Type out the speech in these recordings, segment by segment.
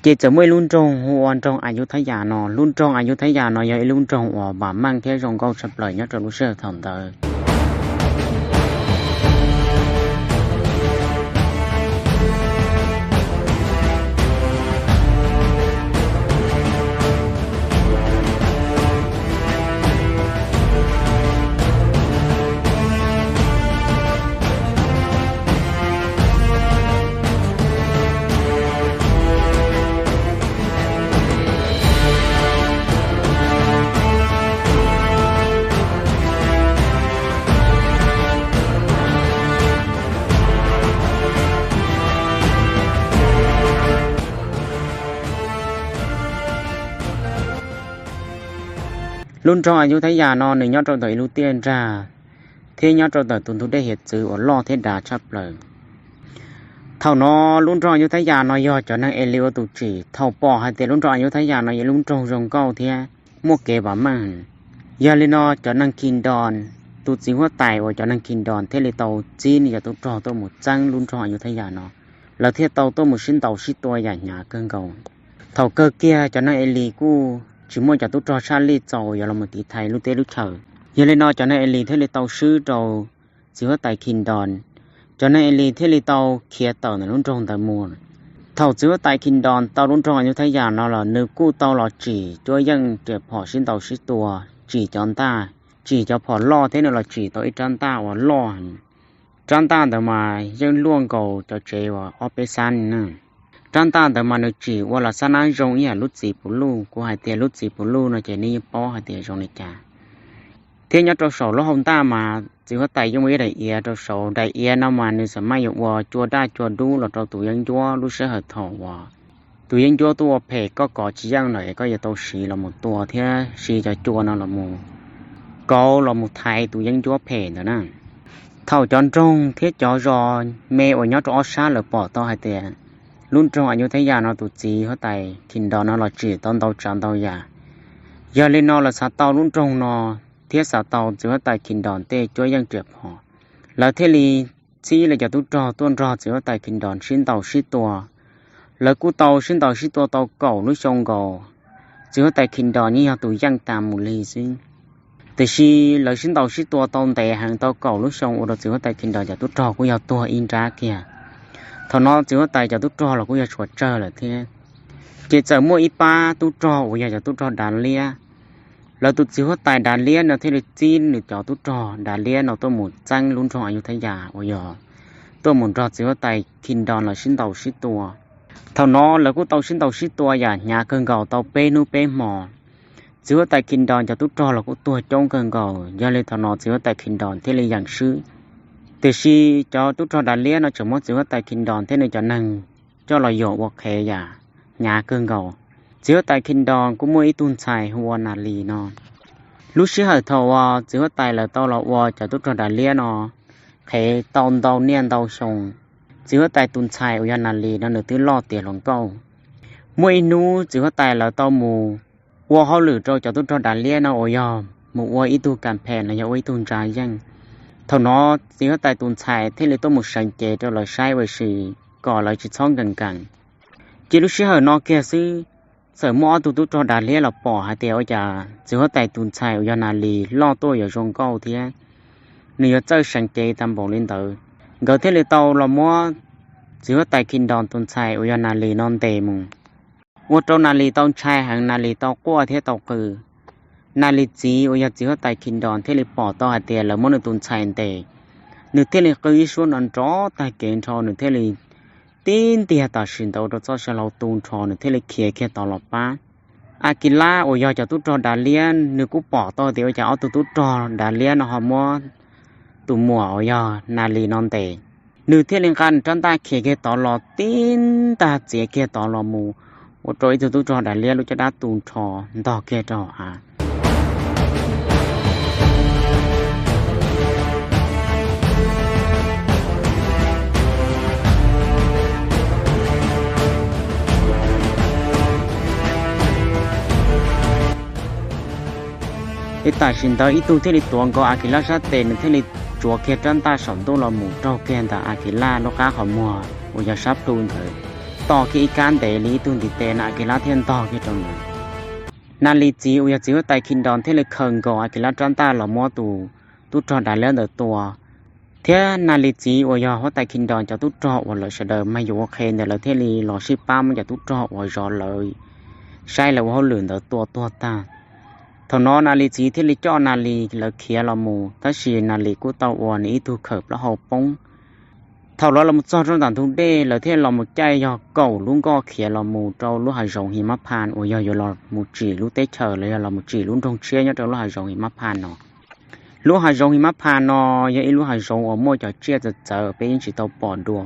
Ces txawm muaj ib lub nroog hu ua nroog Ayutthaya no. Lub nroog Ayutthaya no yog ib lub nroog uas vam meej thiab zoo nkauj tshaj plaws nyob rau lub sij hawm thaum ntawd. Lub nroog Ayutthaya no nws nyob rau ntawm ib lub tiaj nrag thiab nyob rau ntawm tus ntug dej hiav txwv uas loj thiab dav tshaj plaws. Thaum no lub nroog Ayutthaya no yog cov neeg Eli ua tus tsim. Thaum pom hais tias lub nroog Ayutthaya no yog lub nroog zoo nkauj thiab muaj kev vam meej, yog li no cov neeg Khindon, tus txiv huab tais uas cov neeg Khindon thiaj li tau txib nws cov tub rog tuaj mus txeeb lub nroog Ayutthaya no. Lawv thiaj tau tuaj mus sib ntaus sib tua yam hnyav kawg nkaus. Thaum kawg kiag cov neeg Eli kuj tsis muaj cov tub rog tshaj lij txaus yuav los mus tiv thaiv lub teb lub chaws. Yog li no cov neeg Eli thiaj li tau swb rau txiv huab tais Khindon. Cov neeg Eli thiaj li tau khiav tawm ntawm lub nroog ntawd mus. Thaum txiv huab tais Khindon tau lub nroog Ayutthaya no los nws kuj tau los tsim cuab yeej riam phom sib ntaus sib tua, tsim cov ntaj, tsim cov phom loj thiab nws los tsim tau ib rab ntaj uas loj. Rab ntaj ntawd mas yeej luaj nkaus cov tsev uas ob peb xab na. Rab ntaj ntawd mas nws tsim ua los xab nab zoo ib yam lub txiv puv luj. Kuv hais tias lub txiv puv luj no ces nej yeej paub hais tias zoo li cas. Thiab nyob rau saum lub hau ntaj mas txiv huab tais yeej muaj ib daim iav rau saud. Daim iav no mas nws xam maj yuav ua cua daj cua dub los rau tus yeeb ncuab lub sij hawm thaum uas tus yeeb ncuab tuaj ua phem koj kov tsis yeej lawm es koj yuav tau siv los mus tua thiab siv cov cua no los mus kauv los mus thaiv tus yeeb ncuab phem ntawd na. Thaum cov nroog thiab cov zos me uas nyob rau ob sab lawv pom tau hais tias lub nroog Ayutthaya no tus txiv huab tais Khindon no los tsim tau ntau tsav ntau yam. Yog li no lawv xav tau lub nroog no thiab xav tau txiv huab tais Khindon tej cuab yeej riam phom. Lawv thiaj li txib lawv cov tub rog tuaj nrog txiv huab tais Khindon sib ntaus sib tua. Lawv kuj tau sib ntaus sib tua tau kaum lub xyoo nkaus. Txiv huab tais Khindon yeej yog tus yeej tas mus li xwb. Tiam sis lawv sib ntaus sib tua tau ntev heev tau kaum lub xyoo ua rau txiv huab tais Khindon cov tub rog kuj yog tuag ib nrab kiag. Thaum no txiv huab tais cov tub rog los kuj yog tshuav tsawg lawm thiab. Ces txawm muaj ib pab tub rog uas yog cov tub rog dav liab. Lawv tus txiv huab tais dav liab no thiaj li txib nws cov tub rog dav liab no tuaj mus txeeb lub nroog Ayutthaya uas yog tuaj mus nrog txiv huab tais Khindon los sib ntaus sib tua. Thaum no lawv kuj tau sib ntaus sib tua yam hnyav kawg nkaus tau peb hnub peb hmo. Txiv huab tais Khindon cov tub rog los kuj tuag coob kawg nkaus, yog li thaum no txiv huab tais Khindon thiaj li yeem swb. Tiam sis cov tub rog dav liab no tseem muab txiv huab tais Khindon thiab nws cov neeg coj los yuam ua qhev yam hnyav kawg nkaus. Txiv huab tais Khindon kuj muaj ib tug ntxhais hu ua Nas Lis no. Lub sij hawm thaum uas txiv huab tais lawv tau los ua cov tub rog dav liab no qhev tau ntau niaj ntau xyoo, txiv huab tais tus ntxhais uas yog Nas Lis no nws twb loj tiav hluas nkauj. Muaj ib hnub txiv huab tais lawv tau mus ua hauj lwm rau cov tub rog dav liab no uas yog mus ua ib tug kas phem los yog ua ib tug ntsa yeej. Thaum no txiv huab tais tus ntxhais thiaj li tuaj mus seev cev rau lawv saib ua si kom lawv tsis txhob nkees nkees. Ces lub sij hawm no kiag xwb, txawm muaj ob tug tub rog dav liab los pom hais tias ua cas txiv huab tais tus ntxhais uas yog Nas Lis loj tuaj yuav zoo nkauj thiab nws yuav txawj seev cev tag npaum li ntawd. Nkawd thiaj li tau los muab txiv huab tais Khindon tus ntxhais uas yog Nas Lis no ntes mus, ua rau Nas Lis tau ntshai heev, Nas Lis tau quaj thiab tau qw. Nas Lis txiv uas yog txiv huab tais Khindon thiaj li pom tau hais tias lawv muab nws tus ntxhais ntes, nws thiaj li qw ib suab nrov nrov tag kev nrho, nws thiaj li tib ntiag tam sim ntawd ua rau txoj saw hlau tu nrho, nws thiaj li khiav kiag tod los pab. Akilab uas yog cov tub rog dav liab nws kuj pom tau tias ua cas ob tug tub rog dav liab no ho muab tus muam uas yog Nas Lis no ntes, nws thiaj li nqa nws rab ntaj khiav kiag tod los tib ntag txiav kiag tod los mus, ua rau ib tug tub rog dav liab lub caj dab tu nrho ntog kiag rau hauv av. Ces tam sim ntawd ib tug thiaj li tuav nkaus Akilab sab tes, nws thiaj li tsuav kiag rab ntaj saum ntuj los mus raug kiag ntawm Akilab lub qab qhov muag uas yog sab plhu ntawd. tos kiag ib kab ntev li ib tug ntiv tes no Akilas thiaj ntog kiag rau ntawd. Nas Lis txiv uas yog txiv huab tais Khis Nros thiaj li khaws nkaus Akilas rab ntaj los muab tus tub rog dav liab ntawd tua. Thiab Nas Lis txiv uas yog huab tais Khis Nros cov tub rog uas lawv sawv daws mag yuav ua qhev ntawd lawv thiaj li los sib pab muab cov tub rog uas zov lawv saib lawv ua hauj lwm ntawd tua tuag tag. Thaum no Nas Lis txiv thiaj li coj Nas Lis lawv khiav los mus, tab sis Nas Lis kuj tau ua nws ib tug khawm plaub hau poob. Thaum lawv los mus txog rau ntawm ntug dej lawv thiaj los mus caij yog kaum lub nkoj khiav los mus rau lub hav zoov His Mab Phas uas yog yuav los mus tsim lub teb chaws los yog los mus tsim lub nroog tshiab nyob rau lub hav zoov His Mab Phas no. Lub hav zoov His Mab Phas no yog ib lub hav zoov uas muaj cov tsiaj txawv txawv peb yeej tsis tau pom dua,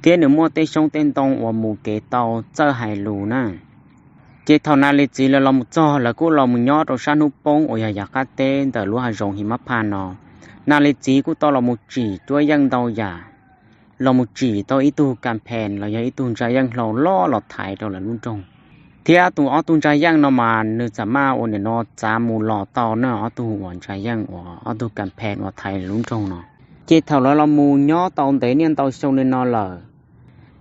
thiab nws muaj tej xyoob tej ntoo uas mus kev tau txawj hais lus na. Ces thaum Nas Lis txiv lawv los mus txog lawv kuj los mus nyob rau sab hnub poob uas yog yav qab teb ntawm lub hav zoov His Mab Phas no. Nas Lis txiv kuj tau los mus tsim cuab yeej ntau yam, los mus tsim tau ib tug kas phees los yog ib tug ntsa yeej hlau loj los thaiv rau lawv lub nroog. Thiab tus ob tug ntsa yeej no mas nws txam maj ua nim no txav mus los tau na, ob tug uas ntsa yeej uas ob tug kas phees uas thaiv lub nroog no. Ces thaum lawv los mus nyob tau ntev niaj ntau xyoo li no lawm,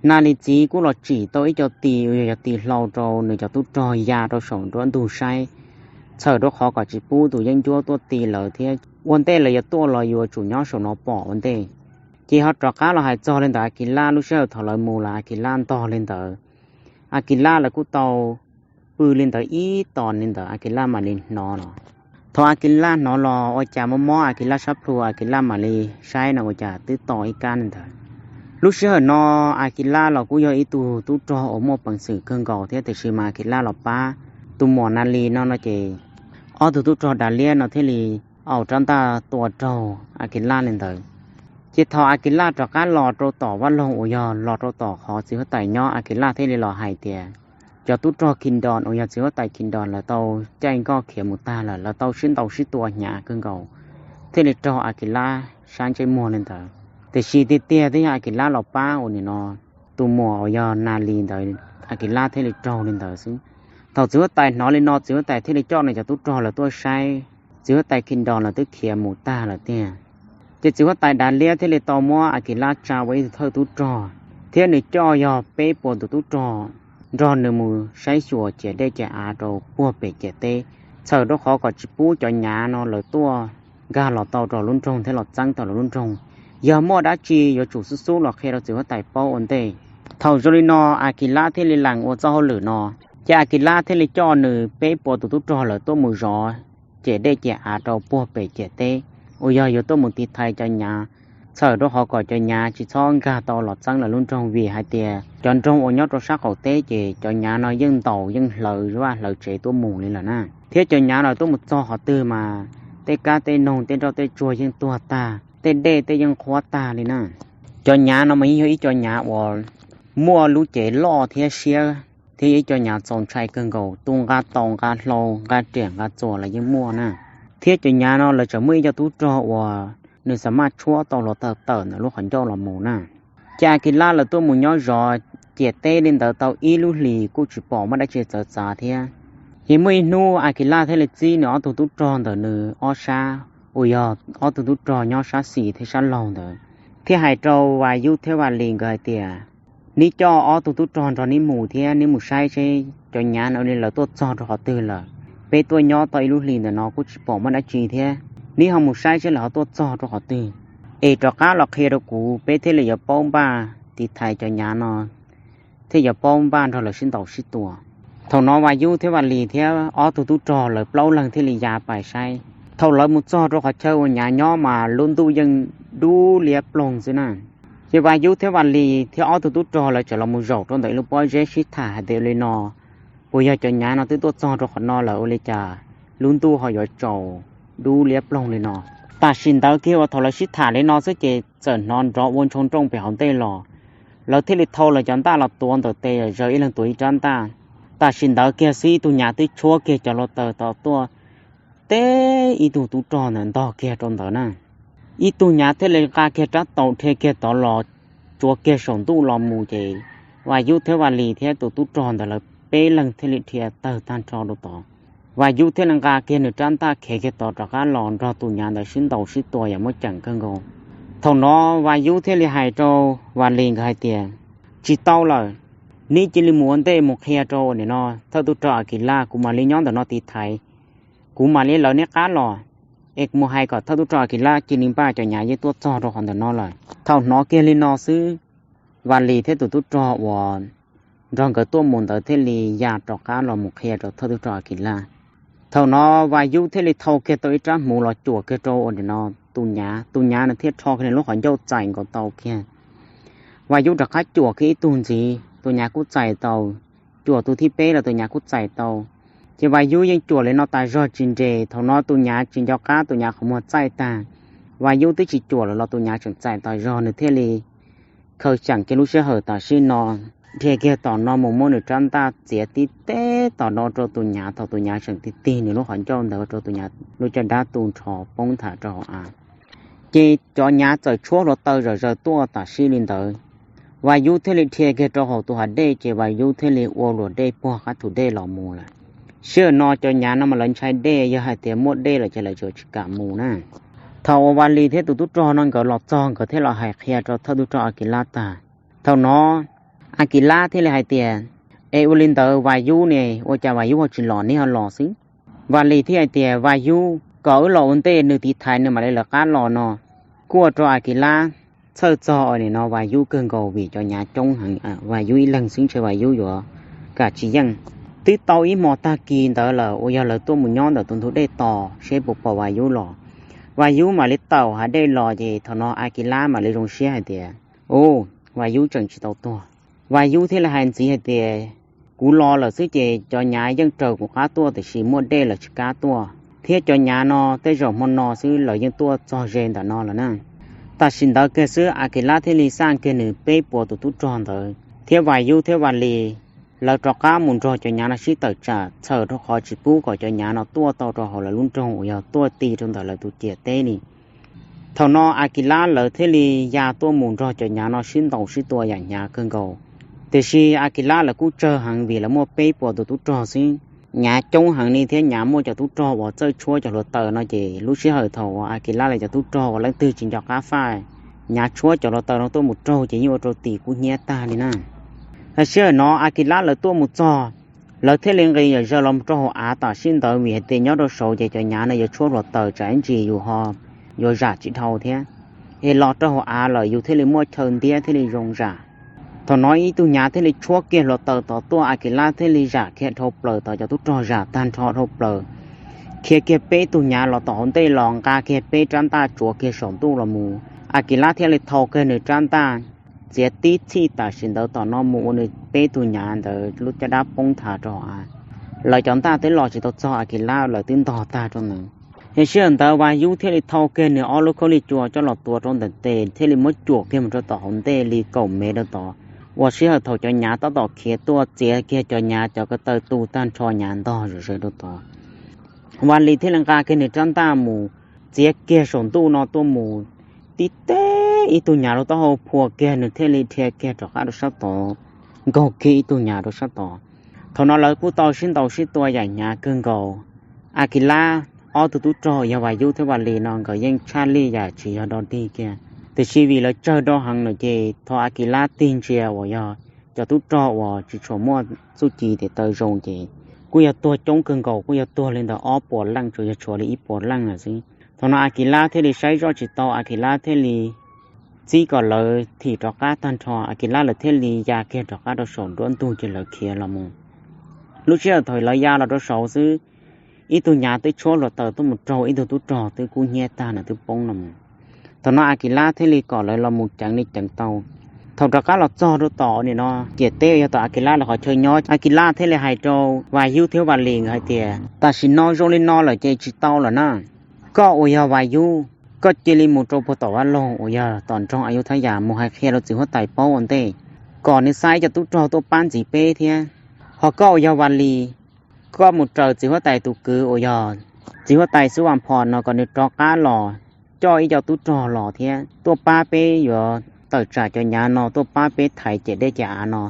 Nas Lis txiv kuj los tsim tau ib co tis uas yog cov tis hlau rau nws cov tub rog ya rau saum nruab ntug saib, txhawm rau qhov kom tsis pub tus yeeb ncuab tuaj ti lawv thiab ua ntej lawv yuav tuaj los yuav tsum nyob saum no pom ua ntej. Ces ho rov qab los hais txog li ntawd Akilas lub sij hawm thaum lawv mus lawm Akilas ntog li ntawd. Akilas lawv kuj tau pw li ntawd ib tos li ntawd Akilas mam li hnov los. Thaum Akilas hnov los ua cas mob mob Akilas sab plhu Akilas mam li saib no ua cas twb to ib kab li ntawd. Lub sij hawm no Akilas los kuj yog ib tug tub rog uas muaj peev xwm kawg nkaus thiab tiam sis mas Akilas los pab tus muam Nas Lis no no ces ob tug tub rog dav liab no thiaj li au rab ntaj tua raug Akilas li ntawd. Ces thaum Akilas rov qab los rau tom vaj loog uas yog los rau tom qhov txiv huab tais nyob Akilas thiaj li los hais tias cov tub rog Khis Nros uas yog txiv huab tais Khis Nros lawv tau caij nkoj khiav mus tag lawm, lawv tau sib ntaus sib tua hnyav kawg nkaus thiaj li raug Akilas sab ntsej muag li ntawd. Tiam sis tiag tiag twb yog Akilas los pab uas nim no tus muam uas yog Nas Lis ntawd Akilas thiaj li raug li ntawd xwb. Thaum txiv huab tais hnov li no txiv huab tais thiaj li coj nws cov tub rog lawv tuaj saib, txiv huab tais Khis Nros lawv twb khiav mus tag lawm tiag. Ces txiv huab tais dav liab thiaj li tau muab Akilas tsa ua ib tug thawj tub rog, thiab nws coj yog peb puas tus tub rog nrog nws mus saib xyuas ciam dej ciam av rau puag pem ciam teb, txhawm rau qhov kom tsis pub cov nyav no lawv tuaj nkag los tau rau lub nroog thiab los txeeb tau lawv lub nroog. Yog muaj dab tsi yuav tsum xub xub los qhia rau txiv huab tais paub ua ntej. Thaum zoo li no Akilas thiaj li lees ua txoj hauj lwm no, ces Akilas thiaj li coj nws peb puas tus tub rog lawv tuaj mus zov ciam dej ciam av rau puag pem ciam teb uas yog yuav tuaj mus tiv thaiv cov nyav, txhawm rau qhov kom cov nyav tsis txhob nkag tau los txeeb lawv lub nroog vim hais tias cov nroog uas nyob rau sab qaum teb ces cov nyav no yeej ntaus yeej hlawv vaj hlawv tsev tuaj mus li lawm na. Thiab cov nyav no tuaj mus txog qhov twg mas tej kab tej noog tej nroj tej tsuag yeej tuag tag, tej dej tej yeej qhuav tag li na. Cov nyav no mas yeej yog ib co nyav uas muaj lub cev loj thiab siab, thiab yog ib co nyav txaus ntshai kawg nkaus, tu nqa taus nqa hlau nqa riam nqa txuas los yeej muaj na. Thiab cov nyav no lawv tseem muaj ib co tub rog uas nws xam maj tshuab tau hluav taws tawm ntawm lub qhov ncauj los mus na. Ces Akilas lawv tuaj mus nyob zov ciam teb li ntawd tau ib lub hlis kuj tsis pom muaj dab tsi txawv txav thiab. Ces muaj ib hnub Akilas thiaj li txib nws ob tug tub rog ntawm nws ob sab uas yog ob tug tub rog nyob sab xis thiab sab laug ntawd, thiaj hais rau Vas Yub thiab Vas Lis nkawd hais tias, neb coj ob tug tub rog nrog neb mus thiab neb mus saib seb cov nyav no li lawv tuaj txog rau qhov twg lawm. Peb tuaj nyob tau ib lub hlis ntawm no kuj tsis pom muaj dab tsi thiab, neb ho mus saib seb lawv ho tuaj txog rau qhov twg es rov qab los qhia rau kuv, peb thiaj li yuav paub npaj tiv thaiv cov nyav no, thiaj yuav paub npaj nrog lawv sib ntaus sib tua. Thaum no Vas Yub thiab Vas Lis thiab ob tug tub rog lawv plaub leeg thiaj li ya pais saib. Thaum lawv mus txog rau qhov chaw uas nyav nyob mas lub ntuj yeej dub liab ploog xwb na. Ces Vas Yub thiab Vas Lis thiab ob tug tub rog lawv txawm los mus zaum rau ntawm ib lub pob zeb sib tham hais tias li no, puas yog cov nyav no twb tuaj txog rau qhov no lawm ua li cas lub ntuj ho yuav tsaus dub liab ploog li no. Tam sim ntawd kiag uas thaum lawv sib tham li no xwb ces txawm hnov nrov ua ntshoo nrooj pem hauv ntej los. Lawv thiaj li thau lawv cov ntaj los tuav ntawm tes zaws ib leeg tuav ib rab ntaj. Tam sim ntawd kiag xwb ib tug nyav twb tshuab kiag cov hluav taws tod tuaj teb ib tug tub rog ntawd ntog kiag rau ntawd na. Ib tug nyav thiaj li nqa kiag rab taus dhia kiag tod los tsuav kiag saum ntuj los mus ces Vas Yub thiab Vas Lis thiab tus tub rog ntawd lawv peb leeg thiaj li dhia tawg tag nrho rau tod. Vas Yub thiaj li nqa kiag nws rab ntaj khiav kiag tod rov qab los nrog tus nyav ntawd sib ntaus sib tua yam muaj ceem kawg nkaus. Thaum no Vas Yub thiaj li hais rau Vas Lis nkawd hais tias, tsis tau lawm, Neb cia li mus ua ntej mus qhia rau nim no thawj tub rog Akilaj, kuv mam li nyob ntawm no tiv thaiv, kuv mam li lawv neb qab los, es kuv mus hais kom thawj tub rog Akilaj cia li npaj, cov nyav yeej tuaj txog rau qhov ntawm no lawm. Thaum hnov kiag li no xwb, Vaj Lis thiab tus tub rog uas nrog nkawd tuaj mus ntawd thiaj li ya rov qab los mus qhia rau thawj tub rog Akilaj. Thaum no Vaj Yub thiaj li thau kiag tau ib rab hmuv los cuam kiag rau uas nim no tus nyav, tus nyav nws thiaj rho kiag nws lub qhov ncauj txais nkaus tau kiag. Vaj Yub rov qab cuam kiag ib tug ntxiv, tus nyav kuj txais tau. Cuam tus thib peb los tus nyav kuj txais tau. Ces Vaj Yub yeej cuam li no tas zog tsis nres, thaum no tus nyav tsis nco qab, tus nyav qhov muag txaij tag. Vaj Yub twb tsis cuam lawm los tus nyav tseem txais tas zog, nws thiaj li khaws xyeem kiag lub sij hawm tam sim no, dhia kiag tom no mus muab nws rab ntaj txiav tib teb tom no rau tus nyav, thaum tus nyav tseem tig tig nws lub qhov ncauj ntawd rau tus nyav lub caj dab tu nrho poob nthav rau hauv av. Ces cov nyav txawm tshuab hluav taws zom zaws tuaj tam sim li ntawd. Vaj Yub thiaj li dhia kiag rau hauv tus hav dej, ces Vaj Yub thiaj li ua luam dej puag qab thum dej los mus lawm. Sij hawm no cov nyav no mas lawv ntshai dej, yog hais tias muaj dej lawm ces lawv tsuas tsis kam mus na. Thaum uas Vaj Lis thiab tus tub rog no nkawd los txog, nkawd thiaj los hais qhia rau thawj tub rog Akilaj tag. Thaum no Akilaj thiaj li hais tias, es ua li ntawd Vaj Yub ne, ua cas Vaj Yub ho tsis los, neb ho los xwb? Vaj Lis thiaj hais tias, Vaj Yub kom wb los ua ntej nws tiv thaiv nws mam li lawv qab los no. Kuj ua rau Akilaj txhawj txog nim no Vaj Yub kawg nkaus vim cov nyav coob heev, Vaj Yub ib leeg xwb ntshe Vaj Yub yuav kam tsis yeej. Twb tau ib hmo tag kis ntawd lawm uas yog lawv tuaj mus nyob ntawm tus ntug dej tos seb puas pom Vaj Yub los. Vaj Yub mam li tawm hav dej los, ces thaum no Akilaj mam li zoo siab hais tias, u, Vaj Yub tseem tsis tau tuag. Vaj Yub thiaj li hais ntxiv hais tias, kuv los lawm xwb ces cov nyav yeej raws kuv qab tuaj, tiam sis muaj dej lawv tsis kam tuaj, thiab cov nyav no tej zaum hmo no xwb lawv yeej tuaj txog ze ntawm no lawm na. Tam sim ntawd kiag xwb Akilaj thiaj li xaj kiag nws peb puas tus tub rog ntawd thiab Vaj Yub thiab Vaj Lis, lawv rov qab mus nrog cov nyav no sib tawm tsam txhawm rau qhov tsis pub kom cov nyav no tuaj tau rau hauv lawv lub nroog uas yog tuaj ti rau ntawm lawv tus ciam teb li. Thaum no Akilaj lawv thiaj li ya tuaj mus nrog cov nyav no sib ntaus sib tua yam hnyav kawg nkaus. Tiam sis Akilaj lawv kuj tsawg heev vim lawv muaj peb puas tus tub rog xwb. Nyav coob heev li thiab nyav muaj cov tub rog uas txawj tshuab cov hluav taws no ces lub sij hawm thaum uas Akilaj lawv cov tub rog uas leej twg tsis nco qab faj, nyav tshuab cov hluav taws no tuaj mus raug ces yeej ua rau tim kub hnyiab tag li na. Sij hawm no Akilaj lawv tuaj mus txog, lawv thiaj li nqis yam zaws los rau hauv av tam sim ntawd vim hais tias nyob rau saud ces cov nyav no yuav tshuab hluav taws tsam ib ntsis yus ho yuav zam tsis dhau thiab. Es los rau hauv av lawm yus thiaj li muaj chaw ntiab thiaj li zoo zam. Thaum no ib tug nyav thiaj li tshuab kiag hluav taws tod tuaj, Akilaj thiaj li zam kiag dhau plaws tod, cov tub rog zam tag nrho dhau plaws, khiav kiag peb tug nyav los tom hauv ntej los nqa kiag peb rab ntaj tsuav kiag saum ntuj los mus. Akilaj thiaj li thau kiag nws rab ntaj txiav tib txhij tam sim ntawd tom no mus ua nws peb tug nyav ntawd lub caj dab poob nthav rau hauv av. Lawv cov ntaj twb los tsis tau txog Akilaj, lawv twb ntog tag rau ntawd. Yog sij hawm ntawd Vaj Yub thiaj li thau kiag nws ob lub khaub lig cua coj los tuav rau ntawm tes thiaj li muab cuam kiag mus rau tom hauv ntej li kaum mev rau tod, uas sij hawm thaum cov nyav tab tom khiav tuaj txiav kiag cov nyav cov ko taw tu tag nrho nyav ntog zom zaws rau tod. Vaj Lis thiaj li nqa kiag nws rab ntaj mus txiav kiag saum ntuj no tuaj mus tib teb ib tug nyav lub taub hau phua kiag, nws thiaj li dhia kiag rov qab rau sab tod, nkaug kiag ib tug nyav rau sab tod. Thaum no lawv kuj tau sib ntaus sib tua yam hnyav kawg nkaus. Akilaj ob tug tub rog yog Vaj Yub thiab Vaj Lis no nkawd yeej tshaj lij yam tsis yog dog dig kiag, tiam sis vim lawv tsawg dau heev no ces thaum Akilaj tig ntsia uas yog cov tub rog uas tsis tshua muaj txuj ci tes taw zoo ces kuj yog tuag coob kawg nkaus, kuj yog tuag li ntawm ob puas leej, tsuas yog tshuav li ib puas leej lawm xwb. Thaum no Akilaj thiaj li saib zoj tsis tau, Akilaj thiaj li txib kom lawv thim rov qab tag nrho, Akilaj lawv thiaj li ya kiag rov qab rau saum nruab ntug ces lawv khiav los mus. Lub sij hawm thaum lawv ya los rau saud xwb, ib tug nyav twb tshuab hluav taws tuaj mus raug ib tug tub rog twb kub hnyiab tag, nws twb poob los mus. Thaum no Akilaj thiaj li kom lawv los mus ceev li ceev tau. Thaum rov qab los txog rau tom nim no ciam teb yog tom Akilaj lawv qhov chaw nyob, Akilaj thiaj li hais rau Vaj Yub thiab Vaj Lis nkawd hais tias, tam sim no zoo li no lawm ces tsis tau lawm na. Koj uas yog Vaj Yub, koj cia li mus rau puag tom vaj loog uas yog tom nroog Ayutthaya mus hais qhia rau txiv huab tais paub ua ntej, kom nws xa ib co tub rog tuaj pab ntxiv peb thiab. Ho koj uas yog Vaj Lis, koj mus raws txiv huab tais tus kwv uas yog txiv huab tais Xub Vam Phom no kom nws rov qab los coj ib co tub rog los thiab tuaj pab peb yuav tawm tsam cov nyav no, tuaj pab peb thaiv ciam dej ciam av no.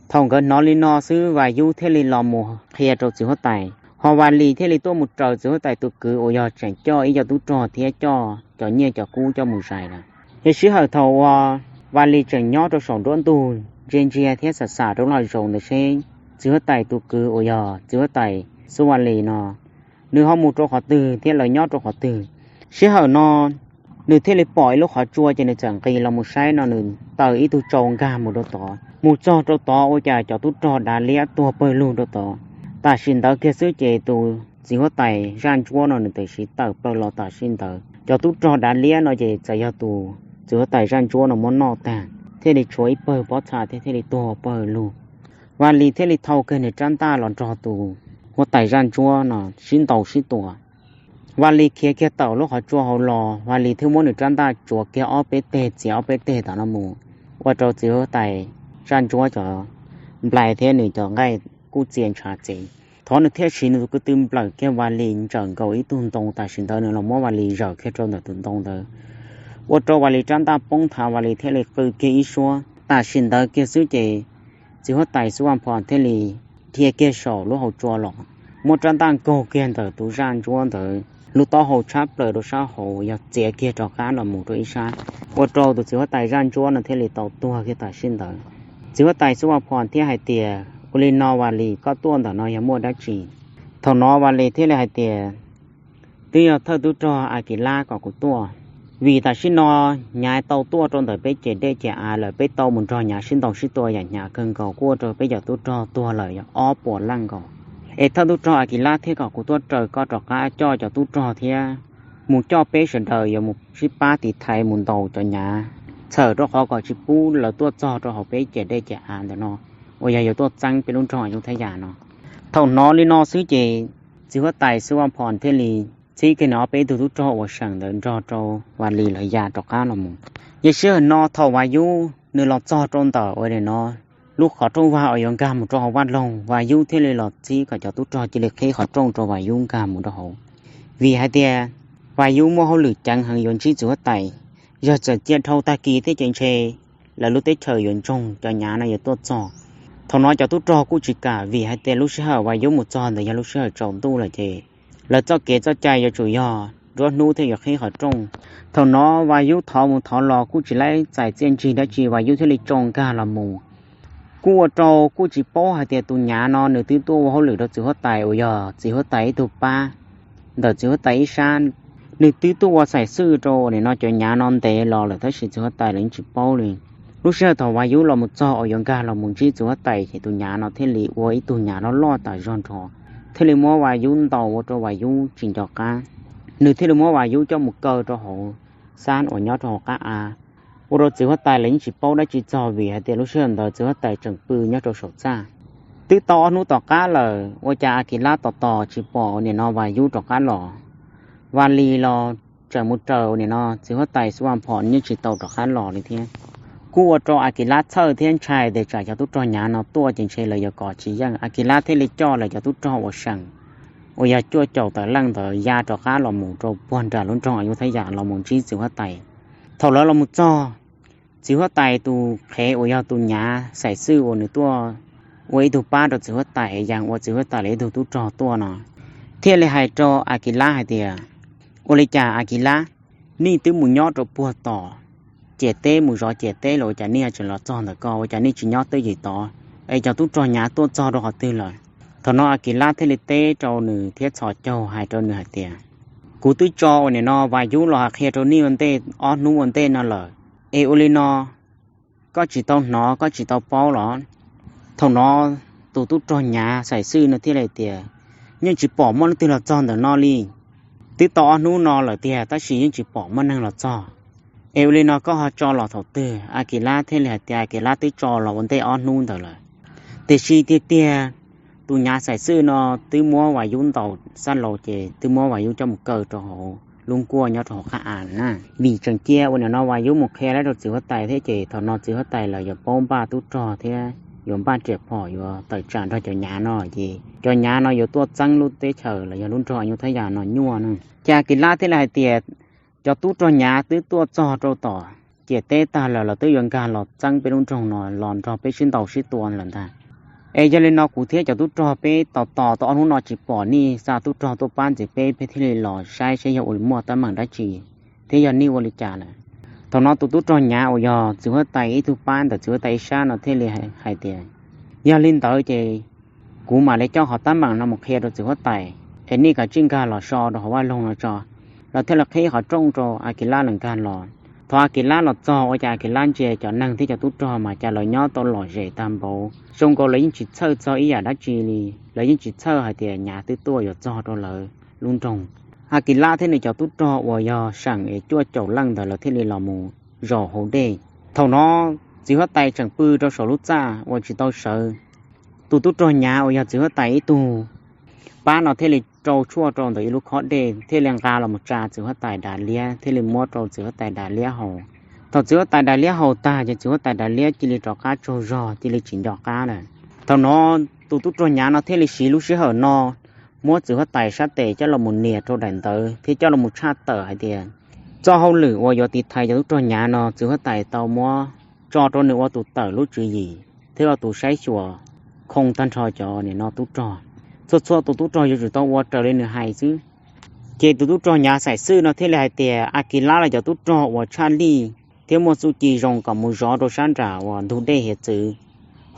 Thaum nkawd hnov li no xwb Vaj Yub thiaj li los mus qhia rau txiv huab tais, ho Vaj Lis thiaj li tuaj mus raws txiv huab tais tus kwv uas yog tseem coj ib co tub rog thiab coj cov nyiaj cov kub coj mus zais lawm. Yog sij hawm thaum uas Vaj Lis tseem nyob rau saum nruab ntug ntsia ntsia thiab xam xam rau lub hav zoov ntawd seb txiv huab tais tus kwv uas yog txiv huab tais Xub Vaj Lis no nws ho mus rau qhov twg thiab lawv nyob rau qhov twg. Sij hawm no nws thiaj li pom ib lub qhov tsua ces nws txawm nqis los mus saib no nws taws ib tug tsau nkag mus rau tod. Mus txog rau tod ua cas cov tub rog dav liab tuag pawg lug rau tod. Tam sim ntawd kiag xwb ces tus txiv huab tais Zaj Ntsuab no nws tam sim tawm plaws los tam sim ntawd. Cov tub rog dav liab no ces txawm yog tus txiv huab tais Zaj Ntsuab no muab noj tag thiaj li tshuav ib pawg pob txha thiab thiaj li tuag pawg lug. Vaj Lis thiaj li thau kiag nws rab ntaj los nrog tus huab tais Zaj Ntsuab no sib ntaus sib tua. Vaj Lis khiav kiag tawm lub qhov tsua hauv los, Vaj Lis thiaj muab nws rab ntaj tsuav kiag ob peb teg txiav ob peb teg tom no mus, ua rau txiv huab tais Zaj Ntsuab cov nplai thiab nws cov nqaij kuj txia ntshav txev. Thov nws thiaj siv nws tus ko tw nplawm kiag Vaj Lis ntsawm nkaus ib tug ntoo, tam sim ntawd nws los muab Vaj Lis zawm kiag rau ntawm tus ntoo ntawd, ua rau Vaj Lis rab ntaj poob thav, Vaj Lis thiaj li qw kiag ib suab. Tam sim ntawd kiag xwb ces txiv huab tais Xub Vaj Phom thiaj li dhia kiag saum lub hauv tsua los, muab rab ntaj nkaug kiag ntawm tus Zaj Ntsuab ntawd lub taub hau tshab plaws rau sab hauv, yog txiav kiag rov qab los mus rau ib sab, ua rau tus txiv huab tais Zaj Ntsuab no thiaj li tau tuag kiag tam sim ntawd. Txiv huab tais Xub Vaj Phom thiaj hais tias, Ua li no Vaj Lis, koj tuaj ntawm no yog muaj dab tsi? Thaum no Vaj Lis thiaj li hais tias, Twb yog thawj tub rog As Kis Lab kom kuv tuaj, vim tam sim no Nyav tau tuaj rau ntawm peb ces dej ces av lawm, peb tau mus nrog Nyav sib ntaus sib tua yam hnyav kawg nkaus, kuj ua rau peb cov tub rog tuag lawm yog ob puas leej nkaus. Es thawj tub rog As Kis Lab thiaj kom kuv tuaj raws koj rov qab coj cov tub rog thiab mus coj peb sawv daws yuav mus sib pab tiv thaiv mus ntaus cov Nyav, txhawm rau qhov kom tsis pub lawv tuaj txog rau hauv peb ces dej ces av ntawm no uas yog yuav tuaj txeeb peb lub nroog Ayutthaya no. Thaum hnov li no xwb ces txiv huab tais Xub Vaj Phom thiaj li txib kiag nws ob peb tug tub rog uas seem ntawd nrog rau Vaj Lis lawv ya rov qab los mus. Yog sij hawm no thaum Vaj Yub nws los txog rau ntawm uas nim no lub qhov rooj vag uas yuav nkag mus rau hauv vaj loog, Vaj Yub thiaj li los txib kom cov tub rog cia li qhib qhov rooj rau Vaj Yub nkag mus rau hauv. Vim hais tias Vaj Yub muaj hauj lwm ceev heev yuav ntsib txiv huab tais, yog txawm cia dhau tag kis thiab ces ntshe lawv lub teb chaws yuav ntsoog, cov Nyav no yuav tuaj txog. Thaum no cov tub rog kuj tsis kam, vim hais tias lub sij hawm Vaj Yub mus txog ntawd yog lub sij hawm tsaus ntuj lawm ces lawv txoj kev txoj cai yuav tsum yog nruab hnub thiaj yuav qhib qhov rooj. Thaum no Vaj Yub thov mus thov los kuj tsis laib txais txiaj ntsig dab tsi, Vaj Yub thiaj li tsoo nkag los mus. Kuj ua rau kuj tsis paub hais tias tus Nyav no nws twb tuaj ua hauj lwm rau txiv huab tais uas yog txiv huab tais ib tug pab ntawm txiv huab tais ib sab. Nws twb tuaj ua xaim xwb rau nim no cov Nyav no ntev los lawm tab sis txiv huab tais los yeej tsis paub li. Lub sij hawm thaum Vaj Yub los mus txog uas yuav nkag los mus ntsib txiv huab tais ces tus Nyav no thiaj li ua ib tug Nyav loj loj tas zog nrho, thiaj li muab Vaj Yub ntaus ua rau Vaj Yub tsis nco qab. Nws thiaj li muab Vaj Yub coj mus kaw rau hauv xab uas nyob rau hauv qab av, ua rau txiv huab tais los yeej tsis paub dab tsi txog, vim hais tias lub sij hawm ntawd txiv huab tais tseem pw nyob rau saum txaj. Twb tau ob hnub tom qab lawm ua cas As Kis Lab tos tos tsis pom nim no Vaj Yub rov qab los. Vaj Lis los tseem mus raws nim no txiv huab tais Xub Vaj Phom yeej tsis tau rov qab los li thiab. Kuj ua rau As Kis Lab txhawj thiab ntshai tias tsam cov tub rog Nyav no tuaj ces ntshe lawv yuav kov tsis yeej. As Kis Lab thiaj li coj lawv cov tub rog uas seem uas yog cuaj caum tawm leej ntawd ya rov qab los mus rau puag nram lub nroog Ayutthaya los mus ntsib txiv huab tais. Thaum lawv los mus txog, txiv huab tais tus qhev uas yog tus Nyav xaim xwb uas nws tuaj ua ib tug pab rau txiv huab tais, yog ua txiv huab tais lawv ib tug tub rog tuaj no, thiaj li hais rau As Kis Lab hais tias, Ua li cas As Kis Lab, nej twb mus nyob rau puag tom ciam teb mus zov ciam teb los ua cas nej tseem los txog ntawm ko, ua cas nej tsis nyob twj ywm tod? Es cov tub rog Nyav tuaj txog rau qhov twg lawm? Thaum no As Kis Lab thiaj li teb rau nws thiab txhos caug hais rau nws hais tias, Kuv twb tso uas nim no Vaj Yub los hais qhia rau nej ua ntej ob hnub ua ntej no lawm, es ua li no koj tsis tau hnov koj tsis tau paub los? Thaum no tus tub rog Nyav xaim xwb no thiaj li tias, Yeej tsis pom muaj leej twg los txog ntawm no li. Twb tau ob hnub no lawm tiag tab sis yeej tsis pom muaj neeg los txog. Es ua li no koj ho tso los thaum twg? As Kis Lab thiaj li hais tias As Kis Lab twb tso los ua ntej ob hnub ntawd lawm. Tiam sis tiag tiag tus Nyav xaim xwb no twb muab Vaj Yub ntaus xab laus ces twb muab Vaj Yub coj mus kaw rau hauv lub nkuaj nyob rau hauv qab av na. Vim tseem cia uas nim no Vaj Yub mus qhia lab rau txiv huab tais thiab ces thaum no txiv huab tais lawv yuav paub npaj tub rog thiab yuav npaj riam phom yuav tawm tsam nrog cov Nyav no ces cov Nyav no yuav tuaj txeeb lub teb chaws los yog lub nroog Ayutthaya no nyuaj na. Ces As Kis Lab thiaj li hais tias, Cov tub rog Nyav twb tuaj txog rau tom ciam teb tag lawm, lawv twb yuav nkag los txeeb peb lub nroog no los nrog peb sib ntaus sib tua lawm ntag. Es yog li no kuv thiab cov tub rog peb tos tos tau ob hnub no tsis pom nej xa tub rog tuaj pab ntxiv peb, peb thiaj li los saib saib yog ua li muaj teeb meem dab tsi thiab yog nej ua li cas lawm. Thaum no tus tub rog Nyav uas yog txiv huab tais ib tug pab ntawm txiv huab tais ib sab no thiaj li hais tias, yog li ntawd ces kuv mam li coj qhov teeb meem no mus qhia rau txiv huab tais, es nej kav tsij nkag los so rau hauv vaj loog no tso. Lawv thiaj li qhib qhov rooj rau Akilab lawv nkag los. Thaum Akilab los txog ua cas Akilab ntsia cov neeg thiab cov tub rog mas cas lawv nyob tau lom zem tag npaum, zoo nkaus lawv yeej tsis txhawj txog ib yam dab tsi li, lawv yeej tsis txhawj hais tias Nyav twb tuaj yuav txog rau lawv lub nroog. Akilab thiab nws cov tub rog uas yog seem es cuaj caum leej ntawd lawv thiaj li los mus zaum hauv dej. Thaum no txiv huab tais tseem pw rau saum lub txaj uas tsis tau sawv. Tus tub rog Nyav uas yog txiv huab tais ib tug pab no thiaj li rau tshuaj rau ntawm ib lub khob dej thiaj li nqa los mus tsa txiv huab tais Dav Liab thiaj li muab rau txiv huab tais Dav Liab haus. Thaum txiv huab tais Dav Liab haus tag ces txiv huab tais Dav Liab cia li rov qab tsaug zog cia li tsis nco qab lawm. Thaum no tus tub rog Nyav no thiaj li siv lub sij hawm no muab txiv huab tais sab tes coj los mus nias rau daim ntawv thiab coj los mus tshaj tawm hais tias txoj hauj lwm uas yuav tiv thaiv cov tub rog Nyav no txiv huab tais tau muab tso rau nws ua tus tawm lub tswv yim thiab ua tus saib xyuas khoo tag nrho cov nim no tub rog. Txhua txhua tus tub rog yuav tsum tau ua raws li nws hais xwb. Ces tus tub rog Nyav Xaim Xwj no thiaj li hais tias Akilab los cov tub rog uas tshaj lij thiab muaj txuj ci zoo kom mus zov rau sab nram uas ntug dej hiav txwv,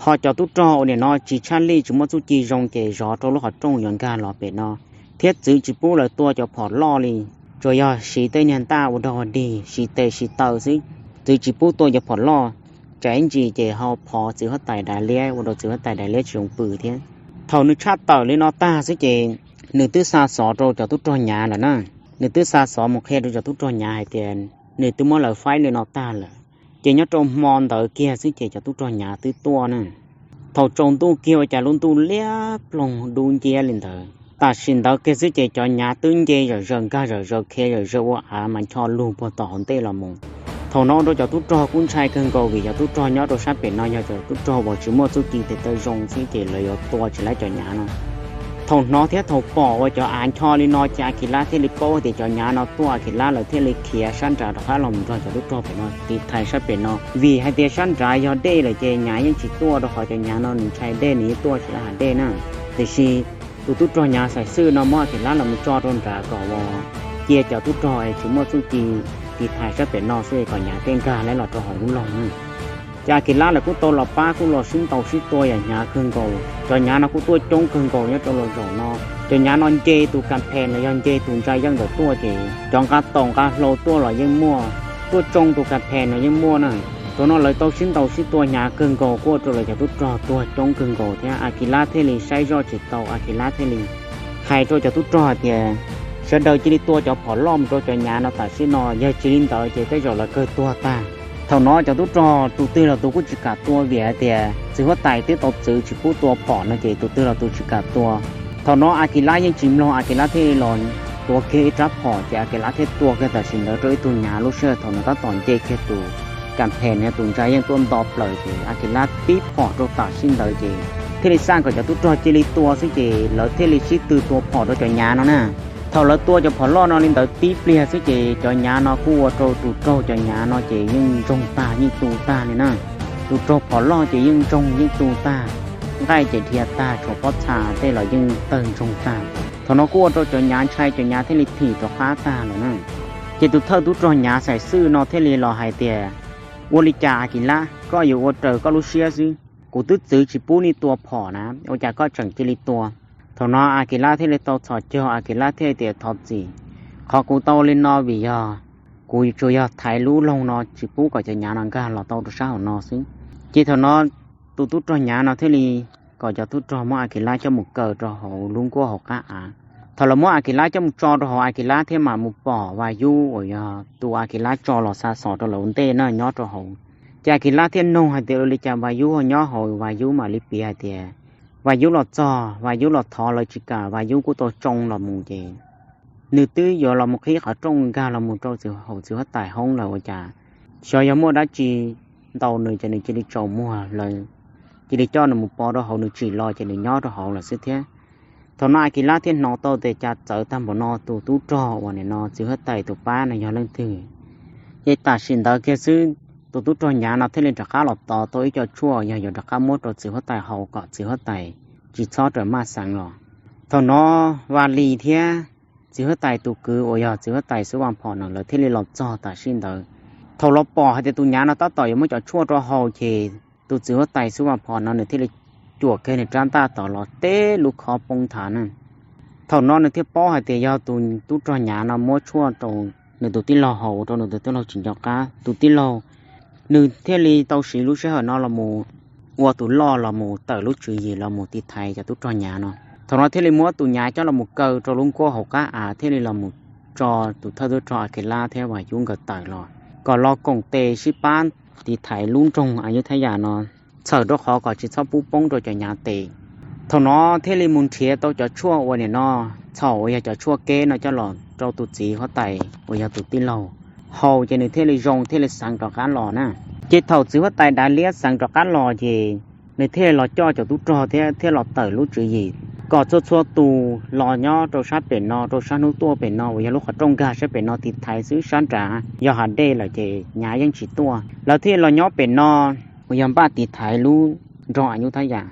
ho cov tub rog uas nim no tsis tshaj lij tsis muaj txuj ci zoo ces zov rau lub qhov rooj yuav nkag los pem no, thiab txwv tsis pub lawv tua cov phom loj li, tsuas yog siv tej niag ntaj ua dog ua dig siv tes siv taw xwb, txwv tsis pub tua cov phom loj. Tsam ib ntsis ces ho phov txiv huab tais Dav Liab ua rau txiv huab tais Dav Liab tsis zoo pw thiab. Thaum nws tshaj tawm li no tag xwb ces nws twb xa xov rau cov tub rog Nyav lawm na. Nws twb xa xov mus qhia rau cov tub rog Nyav hais tias nws twb muab lawv faib li no tag lawm. Ces nyob rau hmo ntawd kiag xwb ces cov tub rog Nyav twb tuaj na. Thaum tsaus ntuj kiag ua cas lub ntuj liab ploog dub nciab li ntawd. Tam sim ntawd kiag xwb ces cov Nyav twb nce zom zaws nkag zom zaws khiav zom zaws ua av mas ncho lug puag tom hauv ntej los mus. Thaum no ua rau cov tub rog kuj ntshai kawg nkaus vim cov tub rog nyob rau sab pem no yog cov tub rog uas tsis muaj txuj ci tes taw zoo xwb ces lawv yuav tua tsis laib cov Nyav no. Thaum hnov thiab thaum pom uas cov av ncho li no ces Akilab thiaj li paub tias cov Nyav no tuaj, Akilab lawv thiaj li khiav sab nrad rov qab los mus nrog cov tub rog pem no tiv thaiv sab pem no. Vim hais tias sab nrad yog dej lawm ces Nyav yeej tsis tuaj rau qhov cov Nyav no nws ntshai dej nws yeej tuaj tsis laib hav dej na. Tiam sis tus tub rog Nyav Xaim Xwj no muab Akilab los mus tso rau nrad kom ua cia cov tub rog es tsis muaj txuj ci tiv thaiv sab pem no xwb kom Nyav thiaj nkag laib los rau hauv lub loog na. Ces Akilab lawv kuj tau los pab kuj los sib ntaus sib tua yam hnyav kawg nkaus. Cov Nyav no kuj tuaj coob kawg nkaus nyob rau los zaum no. Cov Nyav no nce tus kas phes los yog nce tus ntsa yeej ntawd tuaj ces cov nqa taus nqa hlau tuaj los yeej muaj, tuaj tsoo tus kas phes no yeej muaj na. Thaum no lawv tau sib ntaus sib tua hnyav kawg nkaus kuj ua rau lawv cov tub rog tuag coob kawg nkaus thiab Akilab thiaj li saib zoj tsis tau, Akilab thiaj li hais rau cov tub rog hais tias sawv daws cia li tua cov phom loj mus rau cov Nyav no tam sim no, yog tsis li ntawd ces tej zaum lawv kawg tuag tag. Thaum no cov tub rog tus twg los tus kuj tsis kam tua vim hais tias txiv huab tais twb tau txwv tsis pub tua phom no ces tus twg los tus tsis kam tua. Thaum no Akilab yeej tsis mloog, Akilab thiaj li los tuav kiag ib rab phom ces Akilab thiaj tua kiag tam sim ntawd rau ib tug Nyav lub sij hawm thaum nws tab tom nce kiag tus kas phes no tus ntsa yeej tuaj nto plaws ces Akilab tib phom rau tam sim ntawd ces thiaj li xaj kom cov tub rog cia li tua xwb ces lawv thiaj li sib tw tua phom rau cov Nyav no na. Thaum lawv tua cov phom loj no li ntawd tib pliag xwb ces cov Nyav no kuj ua rau tus raug cov Nyav no ces yeej ntsoog tag yeej tu tag li na. Tus raug phom loj ces yeej ntsoog yeej tu tag, nqaij ces dhia tag, tshuav pob txha tej los yeej tawg ntsoog tag. Thaum no kuj ua rau cov Nyav ntshai, cov Nyav thiaj li thim rov qab tag lawm na. Ces tus thawj tub rog Nyav Xaim Xwj no thiaj li los hais tias, ua li cas Akilab, koj yuav ua raws koj lub siab xwb, kuv twb txwv tsis pub nej tua phom na, ua cas koj tseem cia li tua? Thaum no Akilab thiaj li tau txhos caug, Akilab thiaj li tias thov txim, qhov kuv tau li no vim yog kuv tsuas yog thaiv lub loog no tsis pub kom cov Nyav no nkag los tau rau sab hauv no xwb. Ces thaum no tus tub rog Nyav no thiaj li kom cov tub rog muab Akilab coj mus kaw rau hauv lub nkuaj hauv qab av. Thaum lawv muab Akilab coj mus tso rau hauv, Akilab thiaj mam mus pom Vas Yub uas yog tus Akilab tso los xa xov rau lawv ua ntej na nyob rau hauv. Ces Akilab thiaj noog hais tias ua li cas Vas Yub ho nyob hauv, Vas Yub mam li piav hais tias Vas Yub los txog, Vas Yub los thov lawv tsis kam, Vas Yub kuj tau tsoo los mus ces nws twb yuav los mus qhib qhov rooj nkag los mus rau txiv hauv txiv huab tais hoob lawm ua cas xyov yog muaj dab tsi ntaus nws ces nws cia li tsaus muag lawm, cia li coj nws mus pov rau hauv, nws tsim los ces nws nyob rau hauv lawm xwb thiab. Thaum no Akilab thiaj hnov tau tias cas txawv tag npaum no, tus tub rog uas nim no txiv huab tais tus pab no yog leej twg. Ces tam sim ntawd kiag xwb, tus tub rog Nyav no thiaj li rov qab los tov tau ib co tshuaj yog yuav rov qab muab rau txiv huab tais haus kom txiv huab tais tsis txhob rawm maj xeev los. Thaum no Vas Lis thiab txiv huab tais tus kwv uas yog txiv huab tais Xub Vaj Phom no lawv thiaj li los txog tam sim ntawd. Thaum los pom hais tias tus nyav no tab tom yuav muab cov tshuaj rau haus ces tus txiv huab tais Xub Vaj Phom no nws thiaj li cuam kiag nws rab ntaj tod los teb lub khob poob nthav na. Thaum no nws thiaj paub hais tias yog tus tub rog nyav no muab tshuaj rau nws tus tij laug haus, rau nws tus tij laug tsis nco qab. Tus tij laug nws thiaj li tau siv lub sij hawm no los mus ua tus loj los mus tawm lub tswv yim los mus tiv thaiv cov tub rog nyav no. Thaum no thiaj li muab tus nyav coj los mus kaw rau lub nkuaj hauv qab av thiaj li los mus tso tus thawj tub rog Akilab thiab Vam Yub nkawd tawm los kom los koom tes sib pab tiv thaiv lub nroog Ayuthaya no txhawm rau qhov kom tsis txhob pub poob rau cov nyav tes. Thaum no thiaj li mus nrhiav tau cov tshuaj uas nim no txhaum uas yog cov tshuaj keb no coj los rau tus txiv huab tais uas yog tus tij laug haus ces nws thiaj li zoo thiaj li xeev rov qab los na. Ces thaum txiv huab tais Dav Liab xeev rov qab los ces nws thiaj li los coj cov tub rog thiab thiaj los tawm lub tswv yim kom txhua txhua tus los nyob rau sab pem no, rau sab hnub tuaj pem no uas yog lub qhov rooj nkag sab pem no tiv thaiv xwb, sab nrad yog hav dej lawm ces nyav yeej tsis tuaj. Lawv thiaj los nyob pem no uas yog npaj tiv thaiv lub nroog Ayuthaya.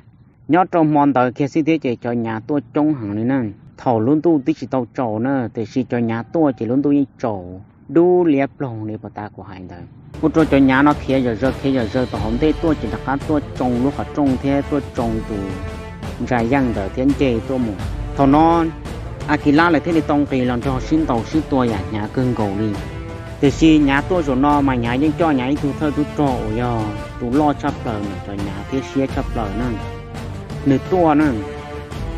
Nyob rau hmo ntawd kiag xwb thiab ces cov nyav tuaj coob heev li na. Thaum lub ntuj twb tsis tau tsaus na, tiam sis cov nyav tuaj ces lub ntuj yeej tsaus dub liab ploog li puas tas kuv hais ntawd. Ua rau cov nyav no khiav zom zaws khiav zom zaws tom hauv ntej tuaj ces rov qab tuaj tsoo lub qhov rooj thiab tuaj tsoo tus ntsa yeej ntawd thiab nce tuaj mus. Thaum no Akilab lawv thiaj li tau nqis los nrog sib ntaus sib tua yam hnyav kawg nkaus li. Tiam sis nyav tuaj zaum no mas nyav yeej coj nyav ib tug thawj tub rog uas yog tus loj tshaj plaws, nws cov nyav thiab siab tshaj plaws na. Nws tuaj na,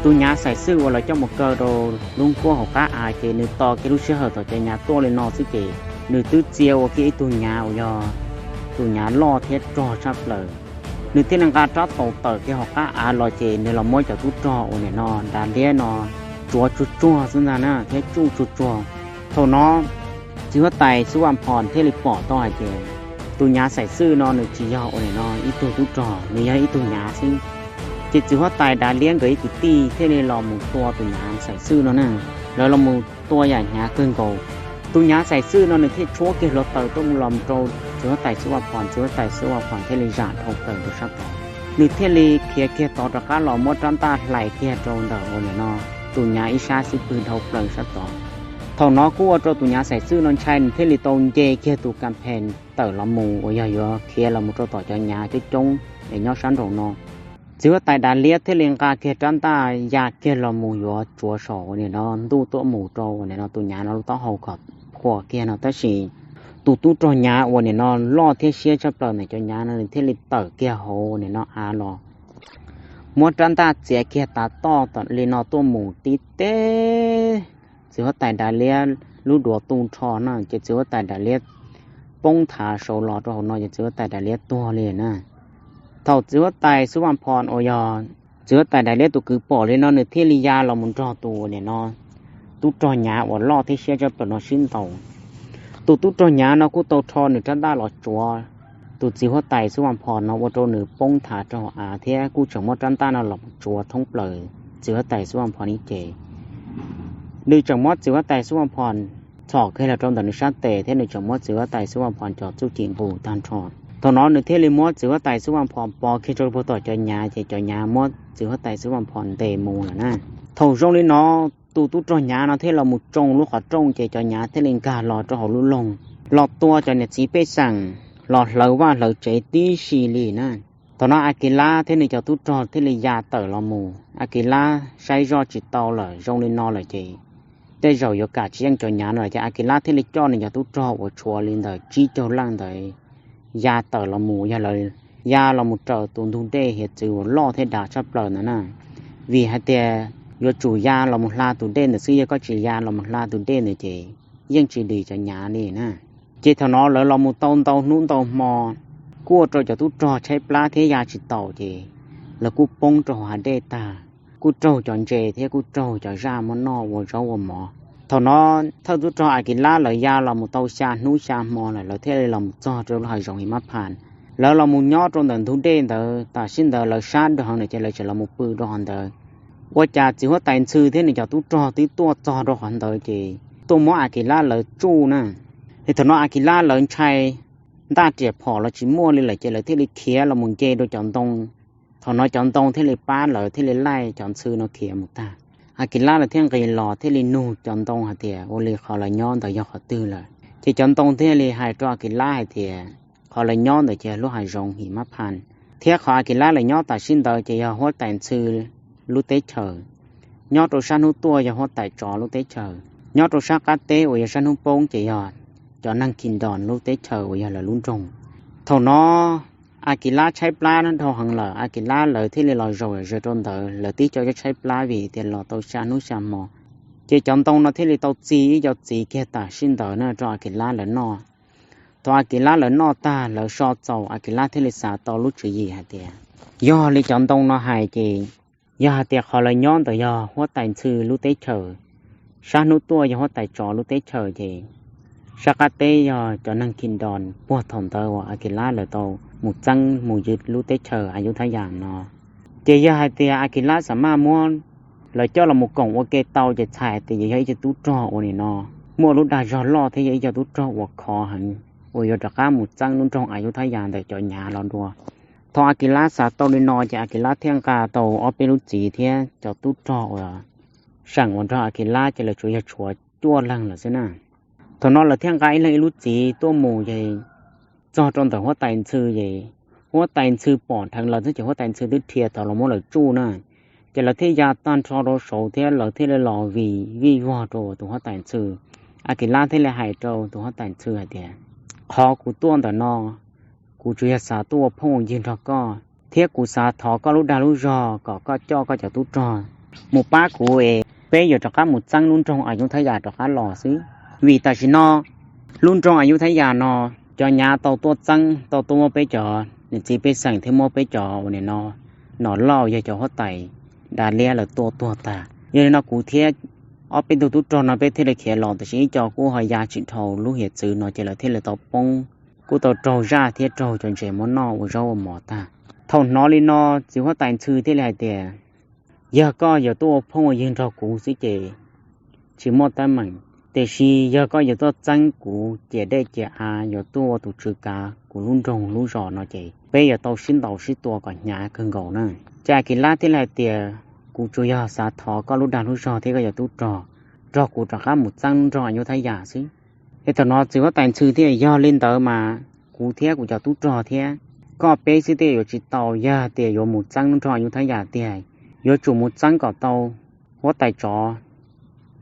tus nyav xaim xwj uas lawv coj mus kaw rau lub nkuaj hauv qab av ces nws tos kiag lub sij hawm thaum cov nyav tuaj li no xwb ces nws twb txia ua kiag ib tug nyav uas yog tus nyav loj thiab rog tshaj plaws. Nws thiaj li nqa rab taus tawm kiag hauv qab av los ces nws los muab cov tub rog uas nim no Dav Liab no tsuav tsuag tsuag xwb ntag na thiab tsuj tsuag tsuag. Thaum no txiv huab tais Xub Vaj Phom thiaj li pom tau hais tias tus nyav xaim xwj no nws tsis yog uas nim no ib tug tub rog, nws yog ib tug nyav xwb. Ces txiv huab tais Dav Liab nkawd ib kwv tij thiaj li los mus tua tus nyav xaim xwj no na. Lawv los mus tua yam hnyav kawg nkaus. Tus nyav xaim xwj no nws thiaj tshuab kiag hluav taws tuaj los rau txiv huab tais Xub Vaj Phom, txiv huab tais Xub Vaj Phom thiaj li zam dhau plaws rau sab tod. Nws thiaj li khiav kiag tod rov qab los muab rab ntaj hlais kiag rau ntawm uas nim no tus nyav ib sab xwb pwg dhau plaws sab tod. Thaum no kuj ua rau tus nyav xaim xwj no ntshai, nws thiaj li tau nce kiag tus kas phees tawm los mus uas yog yuav khiav los mus rau tom cov nyav coob coob es nyob sab nraum no. Txiv huab tais Dav Liab thiaj li nqa kiag rab ntaj ya kiag los mus yuav tsuav saum uas nim no ntuj tuaj mus rau uas nim no tus nyav no lub taub hau kom phuam kiag no, tab sis tus tub rog nyav uas nim no loj thiab siab tshaj plaws ntawm cov nyav no nws thiaj li tawm kiag hauv uas nim no av los muab rab ntaj txiav kiag tav toj li no tuaj mus tib teb txiv huab tais Dav Liab lub duav tu nrho na, ces txiv huab tais Dav Liab poob nthav saud los rau hauv no ces txiv huab tais Dav Liab tuag li na. Thaum txiv huab tais Xub Vaj Phom uas yog txiv huab tais Dav Liab tus kwv pom li no nws thiaj li ya los mus nrog tus nim no tub rog nyav uas loj thiab siab tshaj plaws no sib ntaus. Tus tub rog nyav no kuj tau rho nws rab ntaj los tsuav tus txiv huab tais Xub Vaj Phom no ua rau nws poob nthav rau hauv av thiab kuj tseem muab rab ntaj no los tsuav thoob plaws txiv huab tais Xub Vaj Phom ib ce. Nws tseem muab txiv huab tais Xub Vaj Phom txhom kiag los rau ntawm nws sab tes thiab nws tseem muab txiv huab tais Xub Vaj Phom cov txuj ci nqus tag nrho. Thaum no nws thiaj li muab txiv huab tais Xub Vaj Phom pov kiag rau puag tom cov nyav ces cov nyav muab txiv huab tais Xub Vaj Phom ntes mus lawm na. Thaum zoo li no tus tub rog nyav no thiaj los mus tsoo lub qhov rooj ces cov nyav thiaj li nkag los rau hauv lub loog los tua cov niam txiv pej xeem los hlawv vaj hlawv tsev tib si li na. Thaum no Akilab thiab nws cov tub rog thiaj li ya tawm los mus. Akilab saib zoj tsis tau lawm, zoo li no lawm ces tej zaum yuav kam tsis yeej cov nyav no lawm ces Akilab thiaj li coj nws cov tub rog uas tshuav li ntawm tsib caug leej ntawd ya tawm los mus, yog lawv ya los mus raws tus ntug dej hiav txwv uas loj thiab dav tshaj plaws ntawd na. Vim hais tias yuav tsum ya los mus hla tus dej ntawd xwb, yog koj tsis ya los mus hla tus dej ntawd ces yeej tsis dim cov nyav li na. Ces thaum no lawv los mus tau ntau hnub ntau hmo, kuj ua rau cov tub rog tshaib plab thiab ya tsis taus ces lawv kuj poob rau hauv hav dej tag, kuj raug cov ntses thiab kuj raug cov zaj muab noj ua zaub ua mov. Thaum no thawj tub rog Akilab lawv ya los mus tau xya hnub xya hmo lawm, lawv thiaj li los mus txog rau lub hav zoov Himab Phas. Lawv los mus nyob rau ntawm ntug dej ntawd, tam sim ntawd lawv sab dhau heev lawm ces lawv tseem los mus pw rau hauv ntawd. Ua cas txiv huab tais Ntxhw thiab nws cov tub rog twb tuaj txog rau hauv ntawd ces tuaj muab Akilab lawv tsuj na. Es thaum no Akilab lawv ntshai ntaj riam phom los tsis muaj li lawm ces lawv thiaj li khiav los mus nce rau cov ntoo. Thaum no cov ntoo thiaj li pab lawv thiaj li laij cov Ntxhw no khiav mus tag. Akilab lawv thiaj nqis los thiaj li nug cov ntoo hais tias ua li qhov lawv nyob ntawd yog qhov twg lawm. Ces cov ntoo thiaj li hais rau Akilas hais tias qhov lawv nyob ntawd ces yog lub hav zoov Himab Phas, thiab qhov Akilas lawv nyob tam sim ntawd ces yog huab tais ntxhw lub teb chaws. Nyob rau sab hnub tuaj yog huab tais tsov lub teb chaws. Nyob rau sab qab teb uas yog sab hnub poob ces yog cov neeg Khidoos lub teb chaws uas yog lawv lub nroog. Thaum no Akilas tshaib plab dhau heev lawm, Akilas lawv thiaj li los zaum ze rau ntawd, lawv tib co tshaib plab vim tias los tau xya hnub xya hmo. Ces cov ntoo no thiaj li tau txi ib co txiv kiag tam sim ntawd na rau Akilas lawv noj. Thaum Akilas lawv noj tag lawv so txaus, Akilas thiaj li xav tau lub tswv yim hais tias yog li cov ntoo no hais ces yog hais tias qhov lawv nyob ntawd yog huab tais ntxhw lub teb chaws, sab hnub tuaj yog huab tais tsov lub teb chaws ces sab qab teb yog cov neeg Khidoos puag thaum ntawd uas Akilas lawv tau mus txeeb mus ywg lub teb chaws Ayuthayas no. Ces yog hais tias Akilas xam maj muab lawv coj los mus koom ua ke tau ces txhais tias yog ib co tub rog uas nim no muaj lub dag zog loj thiab yog ib co tub rog uas khov heev uas yuav rov qab mus txeeb lub nroog Ayuthayas ntawm cov nyav los dua. Thaum Akilas xav tau li no ces Akilas thiaj nqa tau ob peb lub txiv thiab cov tub rog uas seem uas nrog Akilas ces lawv tsuas yog tshuav cuaj leeg lawm xwb na. Thaum no lawv thiaj nqa ib leeg ib lub txiv tuaj mus ces txog rau ntawm huab tais ntxhw ces huab tais ntxhw pom dheev lawv xwb ces huab tais ntxhw twb dhia tau los muab lawv tsuj na. Ces lawv thiaj ya tag nrho rau saud thiab lawv thiaj li los vij vij vog rau tus huab tais ntxhw. Akilas thiaj li hais rau tus huab tais ntxhw hais tias, qhov kuv tuaj ntawm no kuv tsuas yog xav tuaj ua phooj ua ywg nrog koj thiab kuv xav thov koj lub dag lub zog kom koj coj koj cov tub rog mus pab kuv es peb yuav rov qab mus txeeb lub nroog Ayuthayas rov qab los xwb. Vim tam sim no lub nroog Ayuthayas no cov nyav tau tuaj txeeb tau tuaj muab peb cov niam txiv pej xeem thiab muab peb cov uas nim no nom loj yog cov huab tais dav liab lawv tua tuag tag. Yog li no kuv thiab ob peb tug tub rog no peb thiaj li khiav los, tiam sis ib co kuj ho ya tsis dhau lub hiav txwv no ces lawv thiaj li tau poob, kuj tau raug zaj thiab raug cov ntses muab noj ua zaub ua mov tag. Thaum hnov li no txiv huab tais ntxhw thiaj li hais tias, yog koj yuav tuaj ua phooj ua ywg nrog kuv xwb ces tsis muaj teeb meem, tiam sis yog koj yuav tuaj txeeb kuv ciam dej ciam av, yuav tuaj ua tus tswv kav kuv lub nroog lub zos no ces peb yuav tau sib ntaus sib tua kom hnyav kawg nkaus na. Ces Akilas thiaj li hais tias, kuv tsuas yog xav thov koj lub dag lub zog thiab koj cov tub rog nrog kuv rov qab mus txeeb lub nroog Ayuthayas xwb. Es thaum no txiv huab tais ntxhw thiaj, yog li ntawd mas kuv thiab kuv cov tub rog thiab koj peb xwb thiaj yuav tsis tau, yog tias yuav mus txeeb lub nroog Ayuthayas tiag yuav tsum mus txeeb kom tau huab tais tsov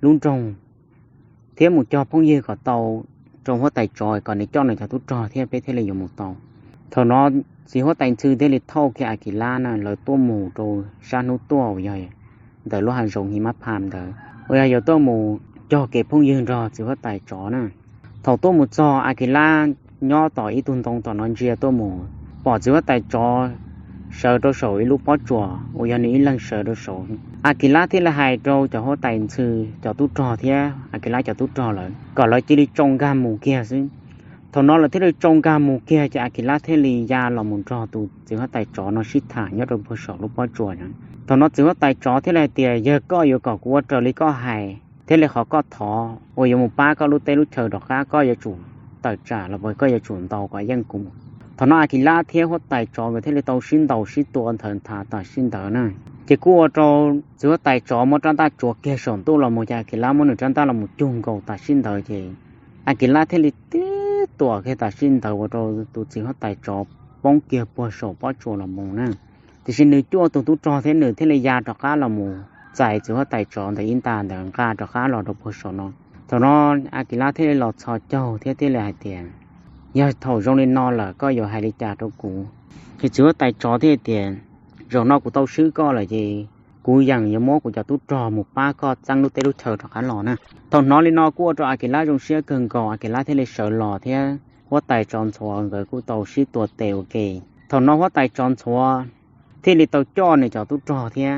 lub nroog thiab mus cog phooj ywg kom tau rau huab tais tsov kom nws coj nws cov tub rog thiab peb thiaj li yuav mus tau. Thaum no txiv huab tais ntxhw thiaj li thauj kiag Akilas na lawv tuaj mus rau sab hnub tuaj uas yog ntawm lub hav zoov Himab Phas ntawd uas yog yuav tuaj mus cog kev phooj ywg nrog txiv huab tais tsov na. Thaum tuaj mus txog Akilas nyob tom ib tug ntoo tom no ntsia tuaj mus pom txiv huab tais tsov sawv rau saum ib lub pob tsuas uas yog nws ib leeg sawv rau saud. Akilas thiaj li hais rau cov huab tais ntxhw cov tub rog thiab Akilas cov tub rog lawm kom lawv cia li tsoo nkag mus kiag xwb. Thaum no lawv thiaj li tsoo nkag mus kiag ces Akilas thiaj li ya los mus nrog tus txiv huab tais tsov no sib tham nyob rau puag saum lub pob tsuas. Thaum no txiv huab tais tsov thiaj li hais tias, yog koj yuav kom kuv ua raws li koj hais thiab li qhov koj thov uas yuav mus pab koj lub teb lub chaw rov qab, koj yuav tsum tawm tsam los puas koj yuav tsum ntaus kom yeej kuv. Thaum no Akilas thiab huab tais tsov nkawd thiaj li tau sib ntaus sib tua nthawv nthav tam sim ntawd na. Ces kuj ua rau txiv huab tais tsov muab rab ntaj tsuav kiag saum ntuj los mus ces Akilas muab nws rab ntaj los mus cug nkaus tam sim ntawd ces Akilas thiaj li tib tuam kiag tam sim ntawd ua rau tus txiv huab tais tsov poob kiag puag saum pob tsuas los mus na. Tiam sis nws cuaj tug tub rog thiab nws thiaj li ya rov qab los mus txais txiv huab tais tsov ntawd ib nta ntawd nqa rov qab los rau puag saum no. Thaum no Akilas thiaj li los txhos caug thiab thiaj li hais tias, yog thaum zoo li no lawm koj yuav hais li cas rau kuv? Ces txiv huab tais tsov thiaj tias, zaum no kuv tau swb koj lawm ces kuv yeej yuav muab kuv cov tub rog mus pab koj txeeb lub teb lub chaw rov qab los na. Thaum hnov li no kuj ua rau Akilas zoo siab kawg nkaus, Akilas thiaj li sawv los thiab huab tais tsov ntxhuav nkawd kuj tau sib tua tes ua ke. Thaum no huab tais tsov ntxhuav thiaj li tau coj nws cov tub rog thiab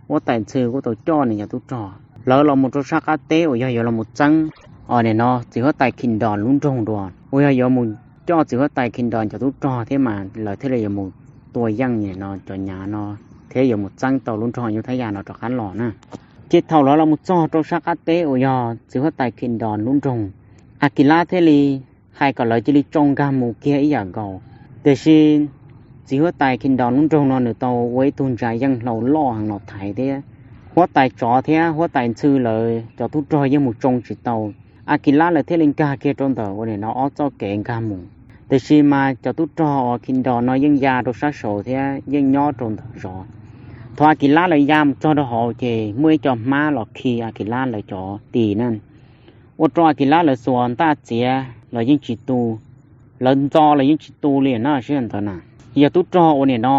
huab tais ntxhw kuj tau coj nws cov tub rog lawv los mus rau sab qab teb uas yog yuav los mus txeeb, os, nim no txiv huab tais Khindon lub nroog dua, uas yog yuav mus coj txiv huab tais Khindon cov tub rog thiab mas lawv thiaj li yuav mus tua yeej nim no cov nyav no thiab yuav mus txeeb tau lub nroog Ayuthayas no rov qab los na. Ces thaum lawv los mus txog rau sab qab teb uas yog txiv huab tais Khindon lub nroog, Akilas thiaj li hais kom lawv cia li tsoo nkag mus kiag ib yam nkaus. Tiam sis txiv huab tais Khindon lub nroog no nws tau ua ib tug ntsa yeej hlau loj heev los thaiv thiab huab tais tsov thiab huab tais ntxhw lawv cov tub rog yeej mus tsoo tsis tau. Akilab lawv thiaj li nkag kiag rau ntawm ua nim no ob txoj kev nkag mus. Tiam sis mas cov tub rog uas Khindom no yeej ya rau sab saud thiab yeej nyob rau ntawm zov. Thaum Akilab lawv ya mus txog rau hauv ces muaj ib co hmab los khi Akilab lawv cov tis na, ua rau Akilab lawv xuas ntaj txiav los yeej tsis tu, lawv ntxo los yeej tsis tu li na sij hawm ntawd na. Yog tub rog ua nim no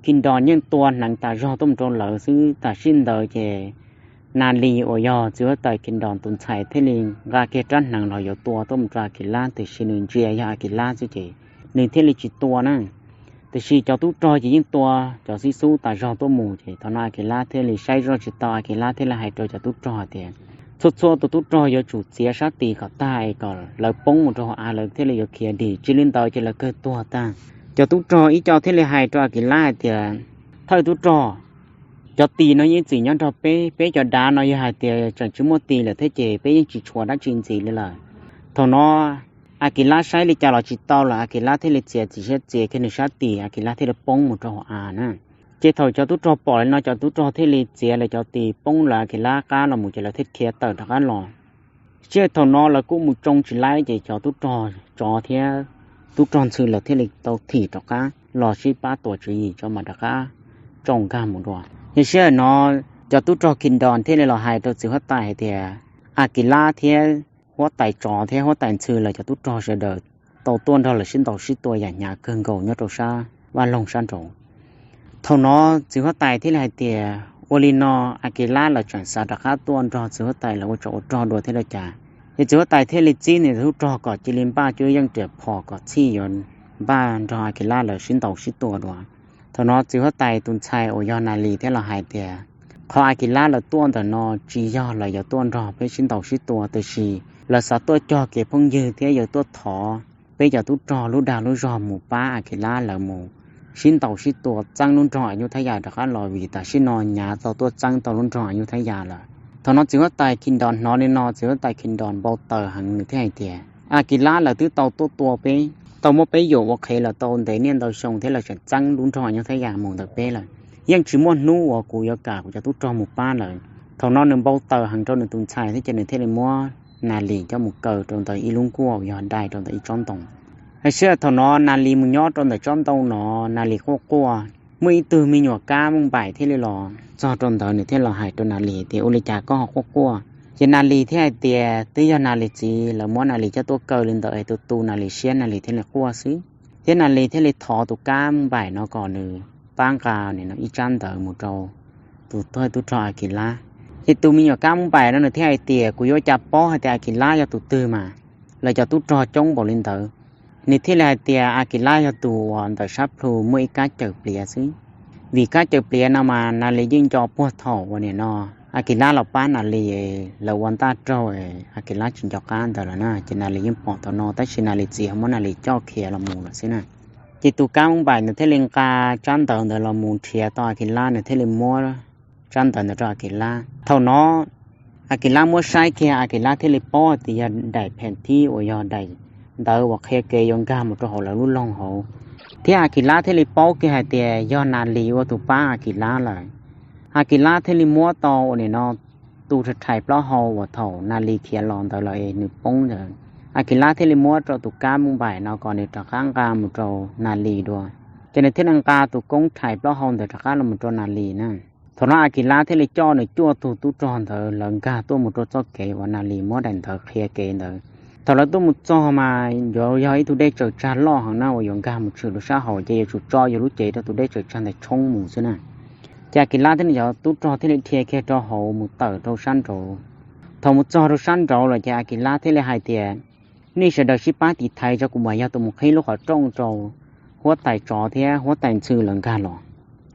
Khindom yeej tua hneev tas zog tuaj mus rau lawv xwb. Tam sim ntawd ces Nas Lis uas yog txiv huab tais Khindom tus ntxhais thiaj li nqa kiag rab hneev los yuav tua tuaj mus rau Akilab, tiam sis nws ntsia yog Akilab xwb ces nws thiaj li tsis tua na. Tiam sis cov tub rog ces yeej tua cov xib xub tas zog tuaj mus ces thaum no Akilab thiaj li saib zoj tsis tau, Akilab thiaj li hais rau cov tub rog hais tias, txhua txhua tus tub rog yuav tsum txiav sab tis kom tag es kom lawv poob mus rau hauv av lawv thiaj li yuav khiav dim, tsis li ntawd ces lawv kawg tuag tag. Cov tub rog ib co thiaj li hais rau Akilab hais tias, thawj tub rog, cov tis no yeej txwm nyob nrog peb, peb cov dav no yog hais tias tseem tsis muaj tis lawm thiab ces peb yeej tsis tshuav dab tsi ntxiv li lawm. Thaum no Akilab saib li cas los tsis tau lawm, Akilab thiaj li txiav txim siab txiav kiag nws sab tis, Akilab thiaj li poob mus rau hauv av na. Ces thaum cov tub rog pom li no cov tub rog thiaj li txiav lawv cov tis poob lawv Akilab qab los mus ces lawv thiaj khiav tawm rov qab los. Sij hawm thaum no lawv kuj mus tsoo tsis laib ces cov tub rog tsov thiab tub rog ntxhw lawv thiaj li tau thim rov qab los sib pab tuam tswv yim tso mas rov qab tsoo nkag mus dua. Yog sij hawm no cov tub rog Khindom thiaj li los hais rau txiv huab tais hais tias, Akilab thiab huab tais tsov thiab huab tais ntxhw lawv cov tub rog sawv daws tau tuaj nrog lawv sib ntaus sib tua yam hnyav kawg nkaus nyob rau sab vaj loog sab nraud. Thaum no txiv huab tais thiaj li hais tias, ua li no Akilab lawv tseem xav rov qab tuaj nrog txiv huab tais lawv ua tsov ua rog dua thiab li cas? Ces txiv huab tais thiaj li txib nws tub rog kom cia li npaj cuab yeej riam phom kom txhij yuav npaj nrog Akilab lawv sib ntaus sib tua dua. Thaum no txiv huab tais tus ntxhais uas yog Nas Lis thiaj los hais tias, qhov Akilab lawv tuaj ntawm no tsis yog lawv yuav tuaj nrog peb sib ntaus sib tua, tiam sis lawv xav tuaj cog kev phooj ywg thiab yuav tuaj thov peb cov tub rog lub dag lub zog mus pab Akilab lawv mus sib ntaus sib tua txeeb lub nroog Ayutthaya rov qab los, vim tam sim no Nyav tau tuaj txeeb tau lub nroog Ayutthaya lawm. Thaum no txiv huab tais Khindom hnov li no, txiv huab tais Khindom npau taws heev, nws thiaj hais tias, Akilab lawv twb tau tuaj tua peb, tau muab peb yuam ua qhev los tau ntev niaj ntau xyoo thiab lawv tseem txeeb lub nroog Ayutthaya mus ntawm peb lawm. Yeej tsis muaj hnub uas kuv yuav kam kuv cov tub rog mus pab lawv. Thaum no nws npau taws heev rau nws tus ntxhais thiab ces nws thiaj li muab Nas Lis coj mus kaw rau ntawm ib lub nkuaj uas yog dai rau ntawm ib tsob ntoo. Hais sij hawm thaum no Nas Lis mus nyob rau ntawm tsob ntoo no, Nas Lis quaj quaj. Muaj ib tug me nyuam kab Mooj Npaim thiaj li los txog rau ntawd, nws thiaj los hais rau Nas Lis tias, ua li cas koj ho quaj quaj? Ces Nas Lis thiaj hais tias twb yog Nas Lis txiv lawv muab Nas Lis coj tuaj kaw li ntawd es tus tu Nas Lis siab Nas Lis thiaj li quaj xwb. Thiab Nas Lis thiaj li thov tus kab Mooj Npaim no kom nws pab nqa ib tsab ntawv mus rau tus thawj tub rog Akilab. Ces tus me nyuam kab Mooj Npaim no nws thiaj hais tias, kuv yuav ua cas paub hais tias Akilab yog tus twg mas lawv cov tub rog coob npaum li ntawd. Nws thiaj li hais tias Akilab yog tus uas ntawm sab plhu muaj ib kab cawm pliav xwb. Vim kab cawm pliav no mas Nas Lis yeej nco puag thaum uas nim no Akilab los pab Nas Lis, lawv ua ntaj raug Akilab tsis nco qab ntawd lawm na, ces Nas Lis yeej pom thaum no tab sis Nas Lis txiv ho muab Nas Lis coj khiav los mus lawm xwb na. Ces tus kab Mooj Npaim nws thiaj li nqa tsab ntawv ntawd los mus nrhiav tau Akilab, nws thiaj li muab tsab ntawv ntawd rau Akilab. Thaum no Akilab muab saib kiag, Akilab thiaj li paub hais tias yog daim phem thib uas yog daim ntawv uas qhia kev yuav nkag mus rau hauv lawv lub loog hauv. Thiab Akilab thiaj li paub kiag hais tias yog Nas Lis ua tus pab Akilab lawm. Akilab thiaj li muab tau uas nim no tus rhais plaub hau uas thaum Nas Lis khiav los ntawd los es nws poob ntawd, Akilab thiaj li muab rau tus kab Mooj Npaim no kom nws rov qab nqa mus rau Nas Lis dua. Ces nws thiaj li nqa tus koob rhais plaub hau ntawd rov qab los mus rau Nas Lis na. Thaum no Akilab thiaj li coj nws cuaj tug tub rog ntawd lawv nkag tuaj mus rau txoj kev uas Nas Lis muab daim ntawv qhia kev ntawd. Thaum lawv tuaj mus txog mas yuav yog ib tug dej tsaws tsag loj heev na uas yuav nkag mus tshwm rau sab hauv, ces yuav tsum tso yus lub cev rau tus dej tsaws tsag ntawd tshoob mus xwb na. Ces Akilab thiab nws cov tub rog thiaj li dhia kiag rau hauv mus tawm rau sab nraud. Thaum mus txog rau sab nraud lawm ces Akilab thiaj li hais tias, nej sawv daws sib pab tiv thaiv tso, kuv mam yog tus mus qhib lub qhov rooj rau huab tais tsov thiab huab tais ntxhw lawv nkag los.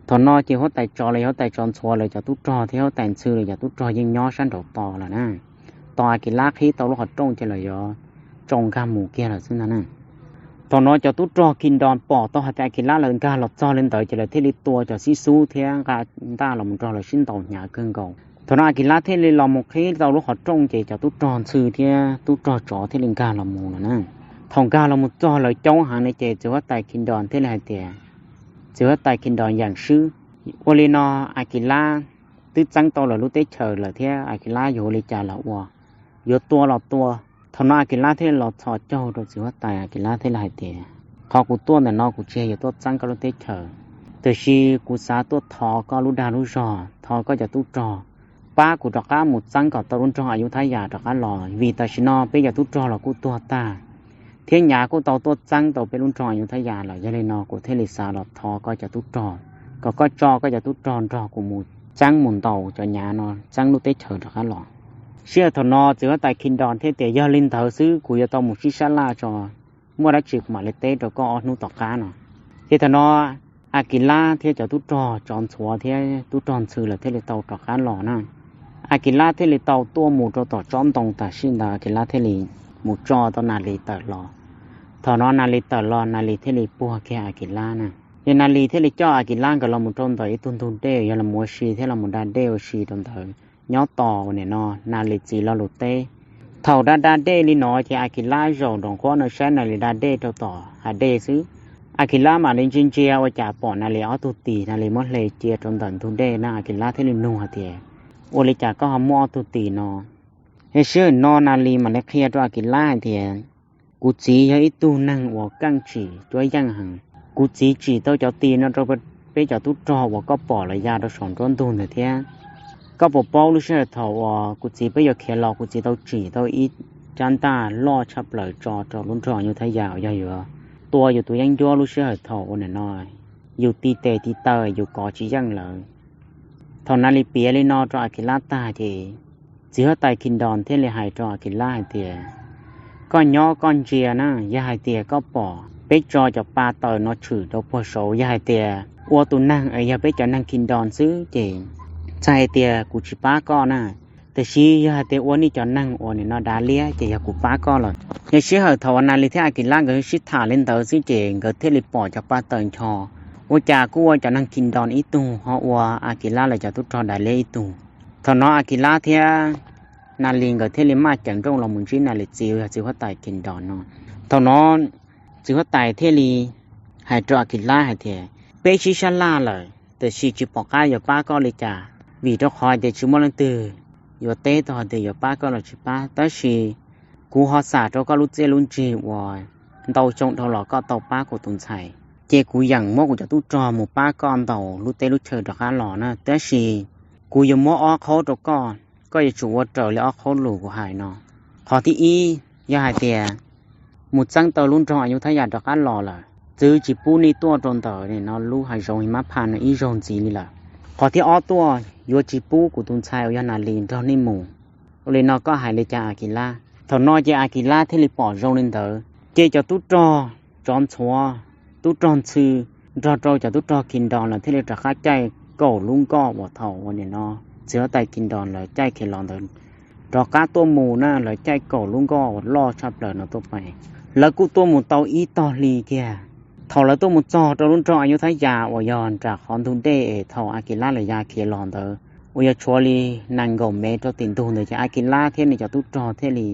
Thaum no ces huab tais tsov los yog huab tais tsov ntxhuav lawv cov tub rog thiab huab tais ntxhw lawv cov tub rog yeej nyob sab nraud tos lawm na. Tos Akilab qhib tau lub qhov rooj ces lawv yuav tsoo nkag mus kiag lawm xwb ntag na. Thaum no cov tub rog Khindom pom tau hais tias Akilab lawv nkag los txog li ntawd ces lawv thiaj li tua cov xib xub thiab nqa ntaj los mus nrog lawv sib ntaus hnyav kawg nkaus. Thaum no Akilab thiaj li los mus qhib tau lub qhov rooj ces cov tub rog ntxhw thiab tub rog tsov thiaj li nkag los mus lawm na. Thaum nkag los mus txog lawv coob heev ne ces txiv huab tais Khindom thiaj li hais tias, txiv huab tais Khindom yeem swb. Ua li no Akilab twb txeeb tau lawv lub teb chaws lawm thiab Akilab yuav ua li cas los ua. yuav tua los tua. Thaum no Akilab thiaj li los txhos caug rau txiv huab tais, Akilab thiaj li hais tias, qhov kuv tuaj ntawm no kuv tsis yog yuav tuaj txeeb koj lub teb chaws, tiam sis kuv xav tuaj thov koj lub dag lub zog, thov koj cov tub rog pab kuv rov qab mus txeeb kom tau lub nroog Ayutthaya rov qab los, vim tam sim no peb cov tub rog los kuj tuag tag, thiab Nyav kuj tau tuaj txeeb tau peb lub nroog Ayutthaya lawm. Yog li no kuv thiaj li xav los thov koj cov tub rog, kom koj tso koj cov tub rog nrog kuv mus txeeb mus ntaus cov Nyav no txeeb lub teb chaws rov qab los. Sij hawm thaum no txiv huab tais Khindon thiaj tias, yog li ntawd xwb kuv yuav tau mus sib sab laj tso, muaj dab tsi kuv mam li teb rau koj ob hnub tom qab no. Ces thaum no Akilab thiab cov tub rog tsov ntxhuav thiab tub rog ntxhw lawm thiaj li tau rov qab los na. Akilab thiaj li tau tuaj mus rau tom tsob ntoo tam sim ntawd, Akilab thiaj li mus tso tau Nas Lis tawm los. Thaum no Nas Lis tawm los, Nas Lis thiaj li puag kiag Akilab na. Ces Nas Lis thiaj li coj Akilab nkawd los mus rau ntawm ib tug ntug dej, yog los mus ua si thiab los mus da dej ua si rau ntawd. Nyob tos nim no Nas Lis txiv lo lus teb. Thaum da da dej li no ces Akilab zaum nraum nqhuab no saib Nas Lis da dej rau tom hav dej xwb. Akilab mam li ntsia ntsia ua cas pom Nas Lis ob tug tis, Nas Lis muab hle cia rau ntawm ntug dej na. Akilab thiaj li nug hais tias, ua li cas koj ho muaj ob tug tis no? Ces sij hawm no Nas Lis mam li qhia rau Akilab hais tias, kuv txiv yog ib tug neeg uas keej tsim cuab yeej heev. Kuv txiv tsim tau cov tis no rau peb cov tub rog uas koj pom lawv ya rau saum nruab ntug ntawd thiab. Koj puas paub lub sij hawm thaum uas kuv txiv peb yuav khiav los kuv txiv tau tsim tau ib rab ntaj loj tshaj plaws tso rau lub nroog Ayutthaya uas yog yuav tua yus tus yeeb ncuab lub sij hawm thaum uas nim no yus ti tes ti taw yus kov tsis yeej lawm. Thaum Nas Lis piav li no rau Akilab tag ces txiv huab tais Khindon thiaj li hais rau Akilab hais tias, koj nyob koj ntsia na, yog hais tias koj pom peb tso cov pa taws no tshwm rau puag saud, yog hais tias ua tus neeg es yog peb cov neeg Khindon xwb ces txhais hais tias kuv tsis pab koj na. Tiam sis yog hais tias ua nej cov neeg uas nim no dav liab ces yog kuv pab koj lawm. Yog sij hawm thaum uas Nas Lis thiab Akilab nkawd sib tham li ntawd xwb ces nkawd thiaj li pom cov pa taws ncho. Ua cas kuj ua cov neeg Khindon ib tug ho ua Akilab lawv cov tub rog dav liab ib tug. Thaum no Akilab thiab Nas Lis nkawd thiaj li maj ceev nrooj los mus ntsib Nas Lis txiv uas yog txiv huab tais Khindon no. Thaum no txiv huab tais thiaj li hais rau Akilab hais tias, peb sib sab laj lawm tiam sis tsis pom qab yuav pab koj li cas, vim rau qhov tias tsis muaj leej twg yuav teb tau hais tias yuav pab koj los tsis pab. Tab sis kuv ho xam rau koj lub txiaj lub ntsig uas ntau xyoo dhau los koj tau pab kuv tus ntxhais, ces kuv yeem muab kuv cov tub rog mus pab koj ntaus lub teb lub chaw rov qab los na. Tab sis kuv yuav muab ob qhaub rau koj, koj yuav tsum ua raws li ob qhaub lus kuv hais no. Qhov thib ib, yog hais tias mus txeeb tau lub nroog Ayutthaya rov qab los lawm, txwv tsis pub nej tuaj rau ntawm no lub hav zoov Himab Phas no ib zaug ntxiv li lawm. Qhov thib ob tuaj, yuav tsis pub kuv tus ntxhais uas yog Nas Lis nrog nej mus. Ua li no koj hais li cas Akilab? Thaum no ces Akilab thiaj li pom zoo li ntawd, ces cov tub rog tsov ntxhuav, tub rog ntxhw nrog rau cov tub rog Khindon lawv thiaj li rov qab caij kaum lub nkoj uas thaum uas nim no txiv huab tais Khindon lawv caij khiav los ntawd rov qab tuaj mus na. Lawv caij kaum lub nkoj uas loj tshaj plaws no tuaj pais. Lawv kuj tuaj mus tau ib tog hli kiag. Thaum lawv tuaj mus txog rau lub nroog Ayutthaya uas yog nram qhov ntug dej es thaum Akilab lawv ya khiav los ntawd uas yog tshuav li nees nkaum mev rau tim ntug ntawd ces Akilab thiab nws cov tub rog thiaj li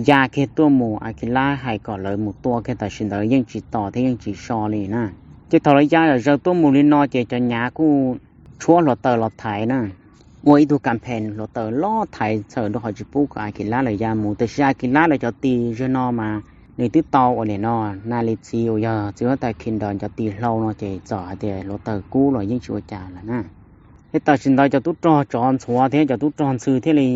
ya kiag tuaj mus. Akilab hais kom lawv mus tua kiag tam sim ntawd yeej tsis tos thiab yeej tsis so li na. Ces thaum lawv ya zom zaws tuaj mus li no ces cov Nyav kuj tshuab hluav taws los thaiv na, ua ib tug kas phees hluav taws los thaiv txhawm rau qhov tsis pub kom Akilab lawv ya mus. Tiam sis Akilab lawv cov tis zaum no mas nws twb tau uas nim no Nas Lis txiv uas yog txiv huab tais Khindon cov tis hlau no ces txawm hais tias hluav taws kub los yeej tsis ua cas lawm na. Ces tam sim ntawd cov tub rog tsov ntxhuav thiab cov tub rog ntxhw thiaj li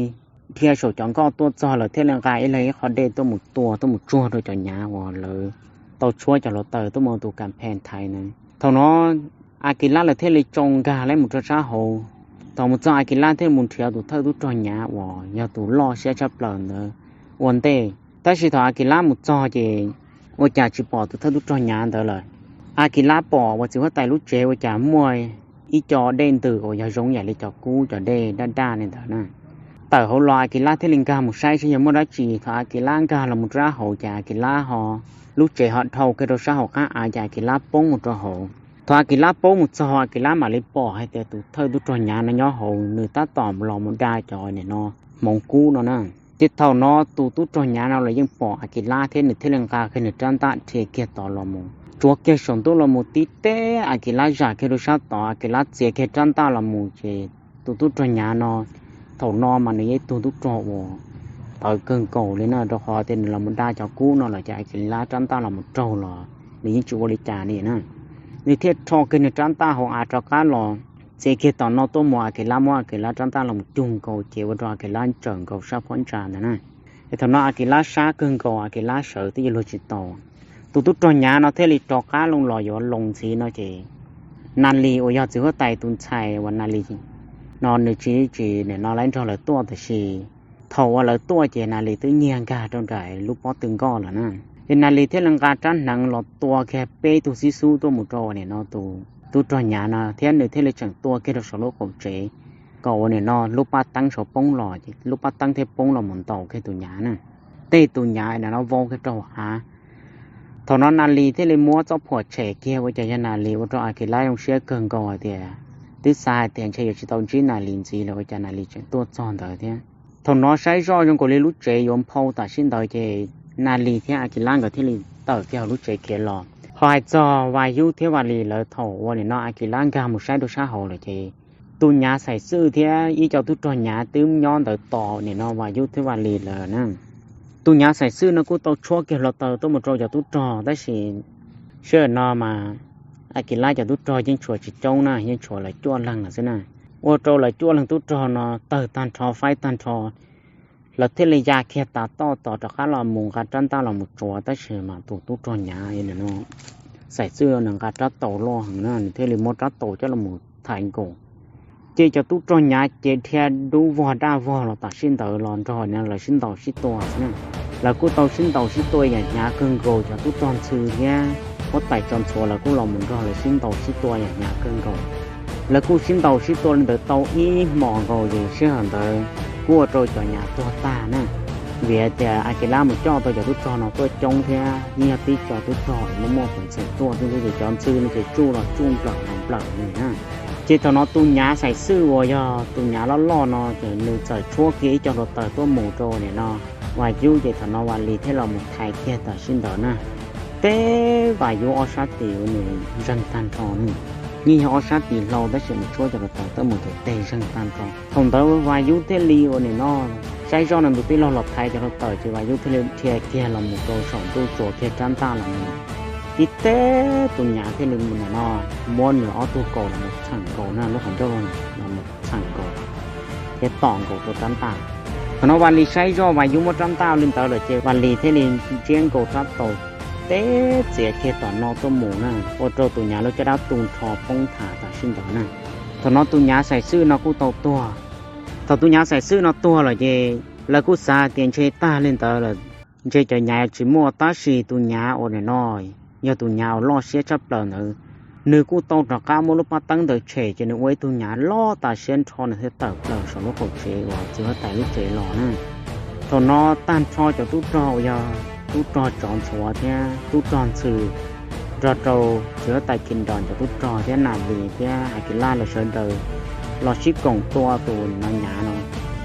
dhia saum cov nkoj tuaj txog lawm thiaj li nqa ib leeg ib qho dej tuaj mus tua tuaj mus tsuag rau cov Nyav uas lawv tau tshuab cov hluav taws tuaj mus tus kas phees thaiv na. Thaum no Akilab lawv thiaj li tsoo nkag lawv mus rau sab hauv. Thaum mus txog Akilab thiaj mus nrhiav tus thawj tub rog Nyav uas yog tus loj siab tshaj plaws ntawd ua ntej. Tab sis thaum Akilab mus txog ces ua cas tsis pom tus thawj tub rog Nyav ntawd lawm. Akilab pom uas txiv huab tais lub tsev ua cas muaj ib co dej ntws uas yog zoo yam li cov kub cov dej daj daj li ntawd na. Tawm hauv los Akilab thiaj li nkag mus saib seb yog muaj dab tsi. Thaum Akilab nkag los mus rau sab hauv ces Akilab ho lub tsev ho dhau kiag rau sab hauv qab av ces Akilab poob mus rau hauv. Thaum Akilab poob mus txog Akilab mam li pom hais tias tus thawj tub rog Nyav no nyob hauv nws tab tom los mus da cov nim no hmoov kub no na. Ces thaum no tus tub rog Nyav no los yeej pom Akilab thiab nws thiaj li nqa kiag nws rab ntaj dhia kiag tod los mus, tsuav kiag saum ntuj los mus tib teb Akilab zam kiag rau sab tod, Akilab txiav kiag rab ntaj los mus ces tus tub rog Nyav no thaum no mas nws yog ib tug tub rog uas qawv kawg nkaus li na, rau qhov tias nws los mus da cov kub no lawm ces Akilab rab ntaj los mus raug los nws yeej tsis ua li cas li na. Nws thiaj rho kiag nws rab ntaj hauv av rov qab los txiav kiag tom no tuaj mus, Akilab muab Akilab rab ntaj los mus cug nkaus ces ua rau Akilab tsawm nkaus sab phab ntsa ntawd na. Es thaum no Akilab sab kawg nkaus, Akilab sawv twb yuav luag tsis tau. Tus tub rog Nyav no thiaj li rov qab loo los yuav loo ntxiv no ces Nas Lis uas yog txiv huab tais tus ntxhais uas Nas Lis no nws tsis tsis nim no lawv nrog lawv tuaj, tab sis thaum uas lawv tuaj ces Nas Lis twb nyiag nkag rau nram lub pob tw nkoj lawm na. Es Nas Lis thiaj li nqa rab hneev los tua kiag peb tug xib xub tuaj mus rau nim no tus tub rog Nyav no thiab nws thiaj li tseem tua kiag rau saum lub qaum tsev kom ua nim no lub paj teeb saud poob los ces lub paj teeb thiaj poob los mus ntaus kiag tus Nyav na. Tej tus Nyav nim no vau kiag rau hauv av. Thaum no Nas Lis thiaj li muab txoj phuam tshem kiag ua cas yog Nas Lis ua rau Akilab zoo siab kawg nkaus hais tias twb xav hais tias ntshe yuav tsis tau ntsib Nas Lis ntxiv los ua cas Nas Lis tseem tuaj txog ntawd thiab. Thaum no saib zoj zoo nkaus li lub tsev yuav nphau tam sim ntawd ces Nas Lis thiab Akilab nkawd thiaj li tawm kiag hauv lub tsev khiav los. Ho hais txog Vas Yub thiab Vas Lis lawv thaum uas nim no Akilab nkag mus saib rau sab hauv lawm ces tus Nyav Xais Xwj thiab ib co tub rog Nyav twb nyob ntawd tos nim no Vas Yub thiab Vas Lis lawm na. Tus Nyav Xais Xwj no kuj tau tshuab kiag hluav taws tuaj mus rau cov tub rog tab sis sij hawm no mas Akilab cov tub rog yeej tshuav tsis coob na, yeej tshuav lawv cuaj leeg lawm xwb na. Ua rau lawv cuaj leeg tub rog no tawg tag nrho faib tag nrho, lawv thiaj li ya kiag tas toj tos rov qab los mus nqa rab ntaj los mus tsuav tab sis mas tus tub rog Nyav no Xais Xwj nws nqa rab taus loj heev na, nws thiaj li muab rab taus coj los thaiv nkaus. Ces cov tub rog Nyav ces dhia dub vog daj vog los tam sim ntawd los nrog lawv sib ntaus sib tua xwb na. Lawv kuj tau sib ntaus sib tua yam hnyav kawg nkaus, cov tub rog Ntxhw thiab huab tais Tsov Ntxhuav lawv kuj los mus nrog lawv sib ntaus sib tua yam hnyav kawg nkaus. Lawv kuj sib ntaus sib tua li ntawd tau ib hmos nkaus ces sij hawm ntawd kuj ua rau cov Nyav tuag tag na. Vim hais tias Akilab mus coj tau cov tub rog no tuaj coob thiab yeej yog tib co tub rog muaj muaj peev xwm tuaj thiab ces cov Ntxhw no ces tsuj los tsuj nplawm los nplawm li na. Ces thaum no tus Nyav Xais Xwj uas yog tus Nyav loj loj no ces nws txawm tshuab kiag ib co hluav taws tuaj mus rau nim no Vas Yub ces thaum no Vas Lis thiaj los mus thaiv kiag tam sim ntawd na. Teb Vas Yub ob sab tis uas nws zeeg tag nrho ne, yeej yog ob sab tis hlau tab sis nws tshuab cov hluav taws tuaj mus ces teg zeeg tag nrho. Thaum ntawd Vas Yub thiaj li uas nim no saib zoj no nws twb los los thaiv cov hluav taws ces Vas Yub thiaj li dhia kiag los mus rau saum ntuj tsuas kiag rab ntaj los mus. Tib teb tus Nyav thiaj li nim no muab nws ob tug kaus los mus txheem nkaus na, lub qhov ncauj los mus txheem nkaus thiab tom nkaus rau rab ntaj. Thaum no Vas Lis saib zoj Vas Yub muab rab ntaj li ntawd lawm ces Vas Lis thiaj li ntsiab nkaus rab taus teb txiav kiag tom no tuaj mus na, ua rau tus Nyav lub caj dab tu nrho poob tham tam sim ntawd na. Thaum no tus Nyav Xais Xwj no kuj tau tuag. Thaum tus Nyav Xais Xwj no tuag lawm ces lawv kuj xav tias ntshe tag li ntawd lawm, ntshe cov Nyav tsis muaj, tab sis tus Nyav uas nim no yog tus Nyav uas loj siab tshaj plaws ntawd, nws kuj tau rov qab muab lub paj teeb ntawd tshem ces nws ua ib tug Nyav loj tas siab nrho nws thiaj tawm plaws saum lub qaum tsev uas txiv huab tais lub tsev los na. Thaum no tag nrho cov tub rog uas yog tub rog Tsov Ntxhuav thiab tub rog Ntxhw, nrog rau txiv huab tais Kis Nros cov tub rog thiab Nas Lis thiab Akilab lawv sawv daws los sib koom tua tus nim no Nyav no.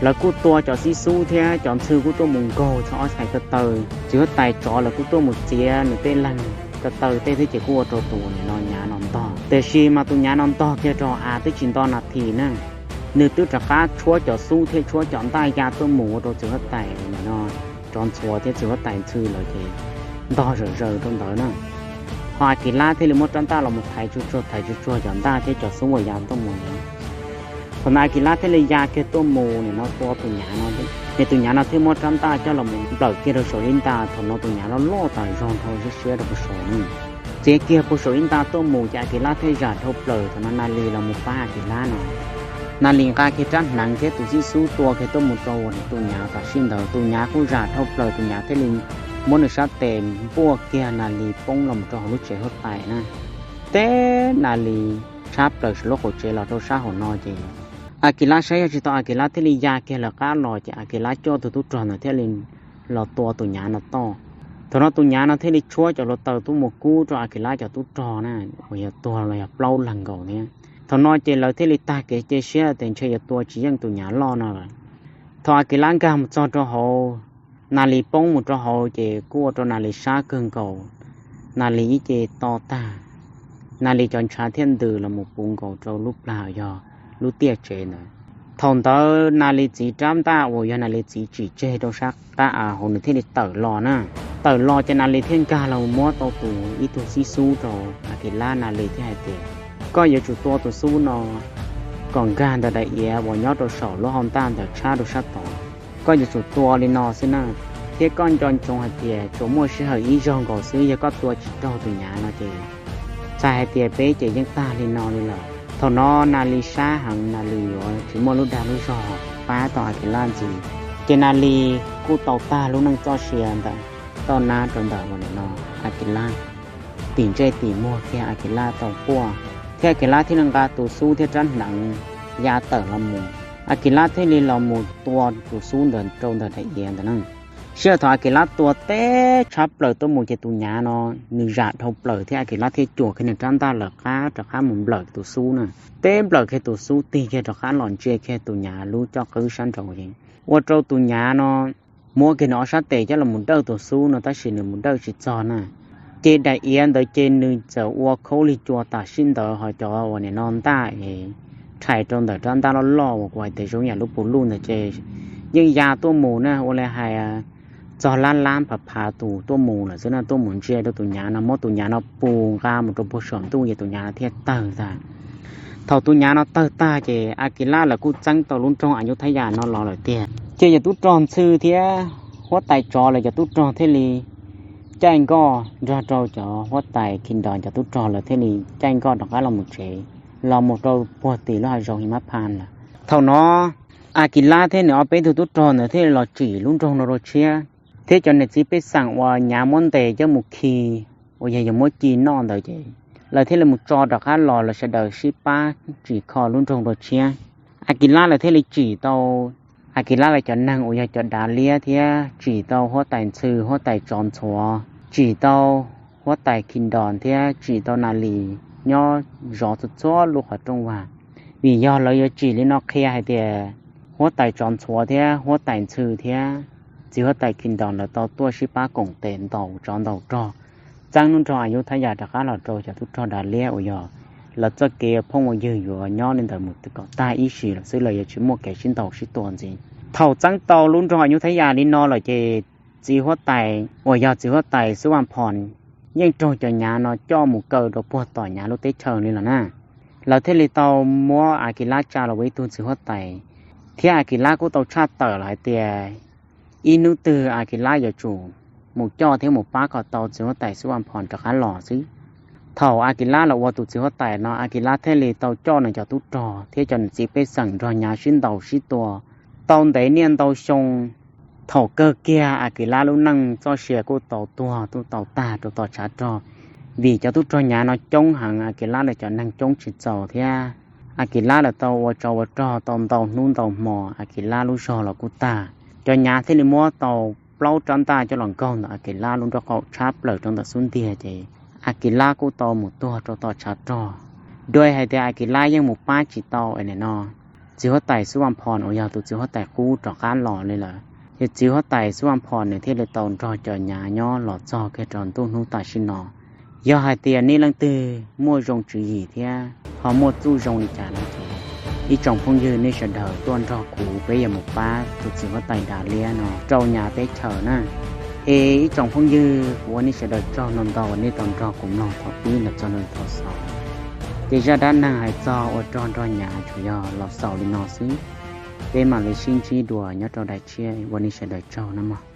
Lawv kuj tua cov xib xub thiab cov Ntxhw kuj tuaj mus nkaug txog ob sab ko taw. Txiv huab tais Tsov lawv kuj tuaj mus txiav nws tej leeg ko taw tej thiab ces kuj ua rau tus nim no Nyav no ntog. Tiam sis mas tus Nyav no ntog kiag rau av twb tsis nto nas this na, nws twb rov qab tshuab cov xub thiab tshuab cov ntaj ya tuaj mus ua rau txiv huab tais nim no Tsov Ntxhuav thiab txiv huab tais Ntxhw lawv ces ntog zawm zaws rau ntawd na. Ho Akilab thiaj li muab rab ntaj los mus thaiv tsuag tsuag thaiv tsuag tsuag cov ntaj thiab cov xub uas ya tuaj mus na. Thaum ntawd Akilab thiaj li ya kiag tuaj mus nim no tua tus Nyav no, ces tus Nyav no thiaj muab rab ntaj coj los mus nplawm kiag rau saum ib nta. Thaum no tus Nyav loj loj tas zog nrho siab siab rau puag saud na. Txiav kiag puag saum ib nta tuaj mus ces Akilab thiaj zam dhau plaws. Thaum no Nas Lis los mus pab Akilab no, Nas Lis nqa kiag rab hneev thiab tus xib xub tua kiag tuaj mus rau tus Nyav tam sim ntawd, tus Nyav kuj zam dhau plaws, tus Nyav thiaj li muab nws sab tes npuaj kiag Nas Lis poob los mus rau hauv lub tsev huab tais na. Teb Nas Lis tshab plaws saum lub qaum tsev los rau sab hauv no ces Akilab saib yog tsis tau Akilab thiaj li ya kiag lawv qab los ces Akilab coj tus tub rog ntawd thiaj li los tua tus Nyav no toj. Thaum no tus Nyav no thiaj li tshuab cov hluav taws tuaj mus kub rau Akilab cov tub rog na, uas yog tuag los yog plaub leeg nkaus thiab. Thaum no ces lawv thiaj li tag kev cia siab tias ntshe yuav tua tsis yeej tus Nyav loj no lawm. Thaum Akilab nkag mus txog rau hauv, Nas Lis poob mus rau hauv ces kuj ua rau Nas Lis sab kawg nkaus. Nas Lis ib ce to tag, Nas Lis cov ntshav thiaj ntws los mus puv nkaus rau lub plag yog lub tiaj tsev ntawd. Thaum ntawd Nas Lis txiv rab ntaj uas yog Nas Lis txiv tsim tseg rau sab qab av hauv nws thiaj li tawm los na. Tawm los ces Nas Lis thiaj nkag los muab tau tus ib tug xib xub rau Akilab. Nas Lis thiaj hais tias, koj yuav tsum tua tus xub no kom nkag ntawm daim iav uas nyob rau saum lub hau ntaj ntawd tshab rau sab tod. Koj yuav tsum tua li no xwb na, thiab koj nco ntsoov hais tias tsuas muaj sij hawm ib zaug nkaus xwb, yog koj tua tsis raug tus nyav no ces txhais hais tias peb ces yeej tag li no li lawm. Thaum no Nas Lis sab heev, Nas Lis yuav tsis muaj lub dag lub zog pab tau Akilab ntxiv. Ces Nas Lis kuj tau tag lub neej txoj sia ntawm toj nab rau ntawm uas nim no Akilab tim ntsej tim muag kiag Akilab tau quaj, thiab Akilab thiaj li nqa tus xub thiab rab hneev ya tawm los mus. Akilab thiaj li los mus tua tus xub ntawd rau ntawm daim iav ntawd na. Sij hawm thaum Akilab tua teb tshab plaws tuaj mus ces tus nyav no nws zam dhau plaws thiab Akilab thiaj cuam kiag nws rab ntaj lawv qab rov qab mus nplawm tus xub na. Teb nplawm kiag tus xub tig kiag rov qab los ntsia kiag tus nyav lub coj qwb sab nraud, ua rau tus nyav no muab kiag nws ob sab tes coj los mus dawj tus xub no tab sis nws mus dawj tsis txog na. Ces daim iav ntawd ces nws txawm ua khaub lig cua tam sim ntawd, ho cov uas nim no ntaj es rhais rau ntawm rab ntaj loj loj uas kuv hais tias zoo yam lub puv luj ntawd ces yeej ya tuaj mus na, ua li hais txog lab lab phav phav tus tuaj mus lawm xwb na, tuaj mus ntsia rau tus nyav no, muab tus nyav no pus nqa mus rau puag saum ntuj ces tus nyav no thiaj tawg tag. Thaum tus nyav no tawg tag ces Akilab lawv kuj txeeb tau lub nroog Ayutthaya no los lawm tiag. Ces cov tub rog ntxhw thiab huab tais tsov lawv cov tub rog thiaj li caij nkoj nrog rau cov huab tais Khindon cov tub rog lawv thiaj li caij nkoj rov qab los mus tsev, los mus rau puag tim lub hav zoov Himaphan lawm. Thaum no Akilab thiab nws ob peb tug tub rog ntawd thiaj li los tsim lub nroog no rau tshiab, thiab cov niam txiv pej xeem uas nyav muab ntes coj mus khi uas yog yog muab ci noj ntawd ces lawv thiaj li mus tso rov qab los, lawv sawv daws sib pab tsim kho lub nroog rau tshiab. Akilab lawv thiaj li tsim tau Akilab lawv cov neeg uas yog cov dav liab thiab tsim tau huab tais ntxhw huab tais tsov ntxhuav, tsim tau huab tais Khindon thiab tsim tau Nas Lis nyob zov txhua txhua lub qhov rooj vag. Vim yog lawv yuav tsim li no qhia hais tias huab tais tsov ntxhuav thiab huab tais ntxhw thiab txiv huab tais Khindon lawv tau tuaj sib pab koom tes ntaus tsov ntaus rog, txeeb lub nroog Ayutthaya rov qab los rau cov tub rog dav liab uas yog lawv txoj kev phooj ua ywg yuav nyob li ntawd mus kom tag ib sim lawm xwb, lawv yuav tsis muaj kev sib ntaus sib tua ntxiv. Thaum txeeb tau lub nroog Ayutthaya li no lawm ces txiv huab tais uas yog txiv huab tais Xub Vaj Phom yeej raug cov nyav no coj mus kaw rau puag tom nyav lub teb chaws li lawm na. Lawv thiaj li tau muab Akilab tsa los ua ib tug txiv huab tais, thiab Akilab kuj tau tshaj tawm los hais tias ib hnub twg Akilab yuav tsum mus coj thiab mus pab kom tau txiv huab tais Xub Vaj Phom rov qab los xwb. Thaum Akilab los ua tus txiv huab tais no, Akilab thiaj li tau coj nws cov tub rog thiab cov niam txiv pej xeem nrog nyav sib ntaus sib tua tau ntev niaj ntau xyoo. Thaum kawg kiag Akilab lub neej txoj sia kuj tau tuag, kuj tau tag rau tom tshav rog, vim cov tub rog nyav no coob heev, Akilab lawv cov neeg coob tsis txaus thiab Akilab lawv tau ua tsov ua rog tau ntau hnub ntau hmo, Akilab lub zog los kuj tag. Cov nyav thiaj li muab tau plaub rab ntaj coj los nkaug ntawm Akilab lub nraub qaum tshab plaws rau ntawm xub ntiag ces Akilab kuj tau mus tuag rau tom tshav rog. Dua hais tias Akilab yeej mus pab tsis tau es nim no txiv huab tais Xub Vaj Phom uas yog tus txiv huab tais qub rov qab los li lawm, ces txiv huab tais Xub Vaj Phom nws thiaj li tau nrog cov nyav nyob los txog kiag rau ntuj hnub tam sim no. Yog hais tias nej leej twg muaj zoo tswv yim thiab ho muaj txuj zoo li cas no ces ib tsoom phooj ywg nej sawv daws tuaj nrog kuv peb yuav mus pab tus txiv huab tais dav liab no rau nyav teb chaws na. Es ib tsoom phooj ywg, kuv ua nej sawv daws tsaug ntau ntau uas nej tau nrog kuv mloog thaum pib los txog rau thaum xaus. Ces zaj dab neeg hais txog ua rog nrog nyav tsuas yog los xaus li no xwb. Peb mam li sib ntsib dua nyob rau daim tshiab, ua nej sawv daws tsaug nawb mog.